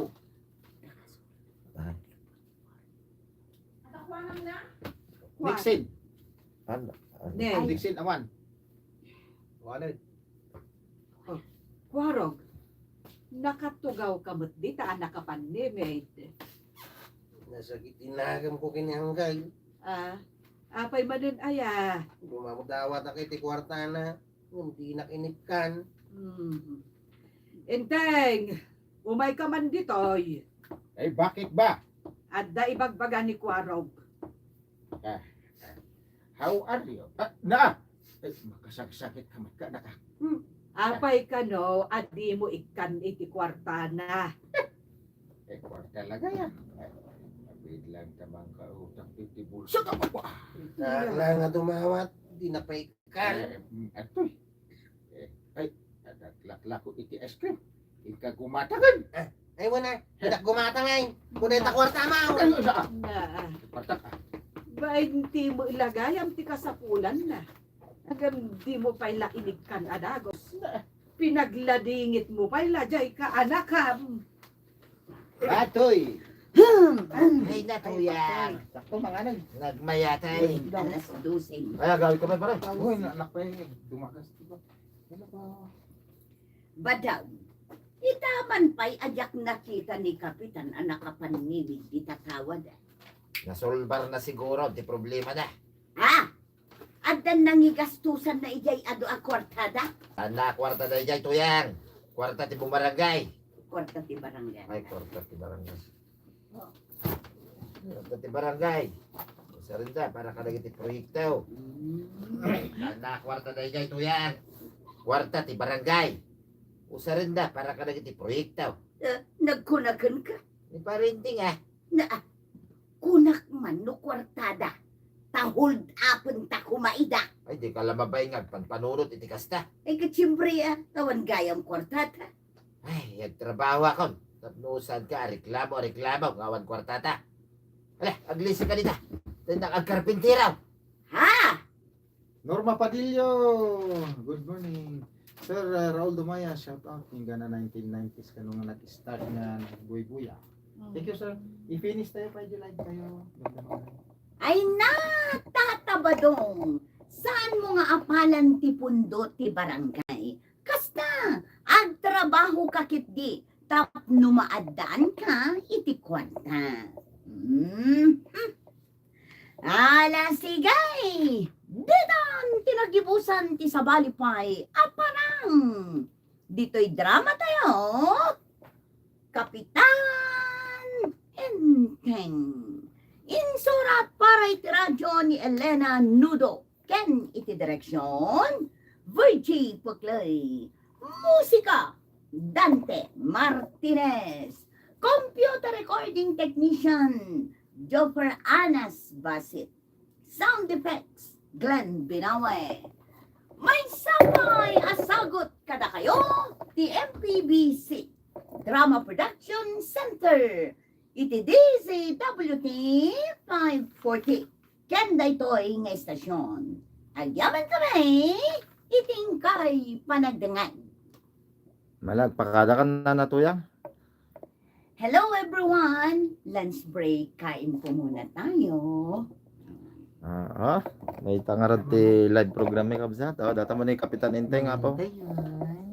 Ah. Nixin. Ano? Ano? Ne. Nixin, awan. Waned. Oh, Kuarog, nakatugaw ka met dita a nakapanimid. Nasakit ti nagem ko ken ni Angkay. Ah, apay manen aya? Dumawat iti kuartana, ngem dinak inikkan. Hmm. Enteng, umayka man ditoy. Ay, bakit ba? Adda ibagbaga ni Kuarog. Ah, ah. How are you? Ah, na! Ay, makasagsakit ka, magka-, naka- Hmm. Apay kano, a dimo ikkan iti kuartana? Eh, kuarta talaga yan. Ay, abid lang tamang kautang iti bulsa ka, papa. Saan lang nga dumawat, di na pay Kan? Eh, mm, atoy. Eh, ay, naglaklako iti ice cream. Inka gumatangan. Ah, ay, wala. Anak gumatangay. Kuna ita kuarta, ma. Ay, wala. Na. Patak, ah. Bainti mo ilagayam ti kasapulan na. Agam di mo pay la inikkan a dagos. Na. Pinagladingit mo pay la jay kaanakam. Batoy. Hmm. Ay, natuya. Sakto, manganay. Nagmayatay. Alas dose. Ay, agawid ka, pare. Uy, na-, anak pa yun, eh. Dumagas, diba? Ano ba? Badam, ita man pay a diak nakita ni Kapitan a nakapanniwid ita tawad. Nasolbar na siguro ti problema na. Ha? Addan nangigastusan na idiay adu a kuartada? Saan na kuartada idiay, Tuyang? Kuarta ti bumarangay. Kuarta ti barangay. Ay, kuarta ti barangay. Kuarta ti barangay. Usarenda para kadagiti proyekto. Mm. Saan na kuartada idiay, Tuyang? Kuarta ti barangay. Usarenda para kadagiti proyekto. Eh, nagkunaken ka? Ni parinting, ah. Na, kunak man no kuartada, ta hold upen ta koma ida. Ay, di ka la mabay nga agpanpanunot iti kasta. Ay, ket siempre, ah, awan gayam kuartata. Ay, agtrabaho akon. Tapno saan ka, areklamo, areklamo, nga awan kuartata. Ala, aglisi ka dita. Tendak agkarpintero. Ha? Norma Padillo, good morning. Sir, uh, Raul Dumaya, shout out. Inggana nineteen nineties kano nga nag-start nga nagbuy-buya. Thank you, sir. I-finish tayo, pa live tayo. Ganda naman. Ay na, Tata Badong, saan mo nga apalan ti pundo ti barangay? Kasta, agtrabaho ka ketdi, tapno maaddaan ka iti kuarta. Mhm. Ala, sige! Ditan ti nagibusan ti sabali pay a parang ditoy drama tayo, Kapitan Enteng. Insurat para iti radyo ni Elena Nudo ken iti direksyon, Virgie Puclay. Musika, Dante Martinez. Computer recording technician, Joffer Anas Basit. Sound effects, Glenn Binawe. Maysa pay a sagut kadakayo ti M P B C Drama Production Center iti D Z W T five forty. Ken daytoy nga istasyon, agyaman kami iti inkay panagdengngeg. Malagpakada kan Nana Tuyang. Hello everyone! Lunch break, kain po muna tayo. Ah, ah. May tangarad ti live program mi, kabsat. Oh, data mo ni Kapitan Enteng, apo. Enteng,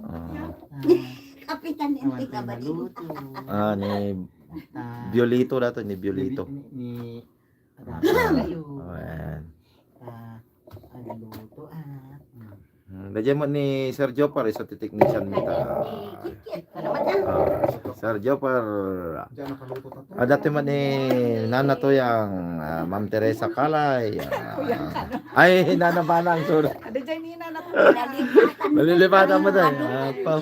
ah. Ah. Kapitan Enteng, awan tayo maluto. Ah, ni Violito dato, ni Violito. Ni, ni, ni Ada kayo. Oh, ayan. Ah, ano luto, ah? Hmm. Hmm, lagyan mo ni Sir Jopar, isa ti technician mo ta. Kit-kit. Ano ba yan? Ah, Sir Jopar. Diyan nakaluto ka to. Ah, dati man ni Nana Tuyang, ah, Ma'am Teresa Kalay. Ah. Ay, Nana Banang, sorry. Ada dyan ni Nana Tuyang. Nalilipatan mo tayo. Ah, pa.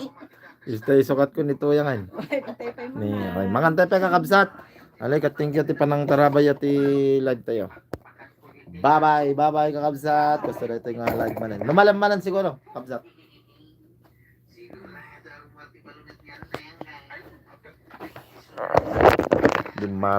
Ista isukat ko ni Tuyang, ay. Ay, patay pa yung mga. Ni, ay, mangantay pa, kakabsat. Alay, ka, thank you ti panangtarabay ti live tayo. Bye-bye, bye-bye, kakabsat. Basta dito nga live man, eh. Lumalam manan siguro, kabsat. Di mar-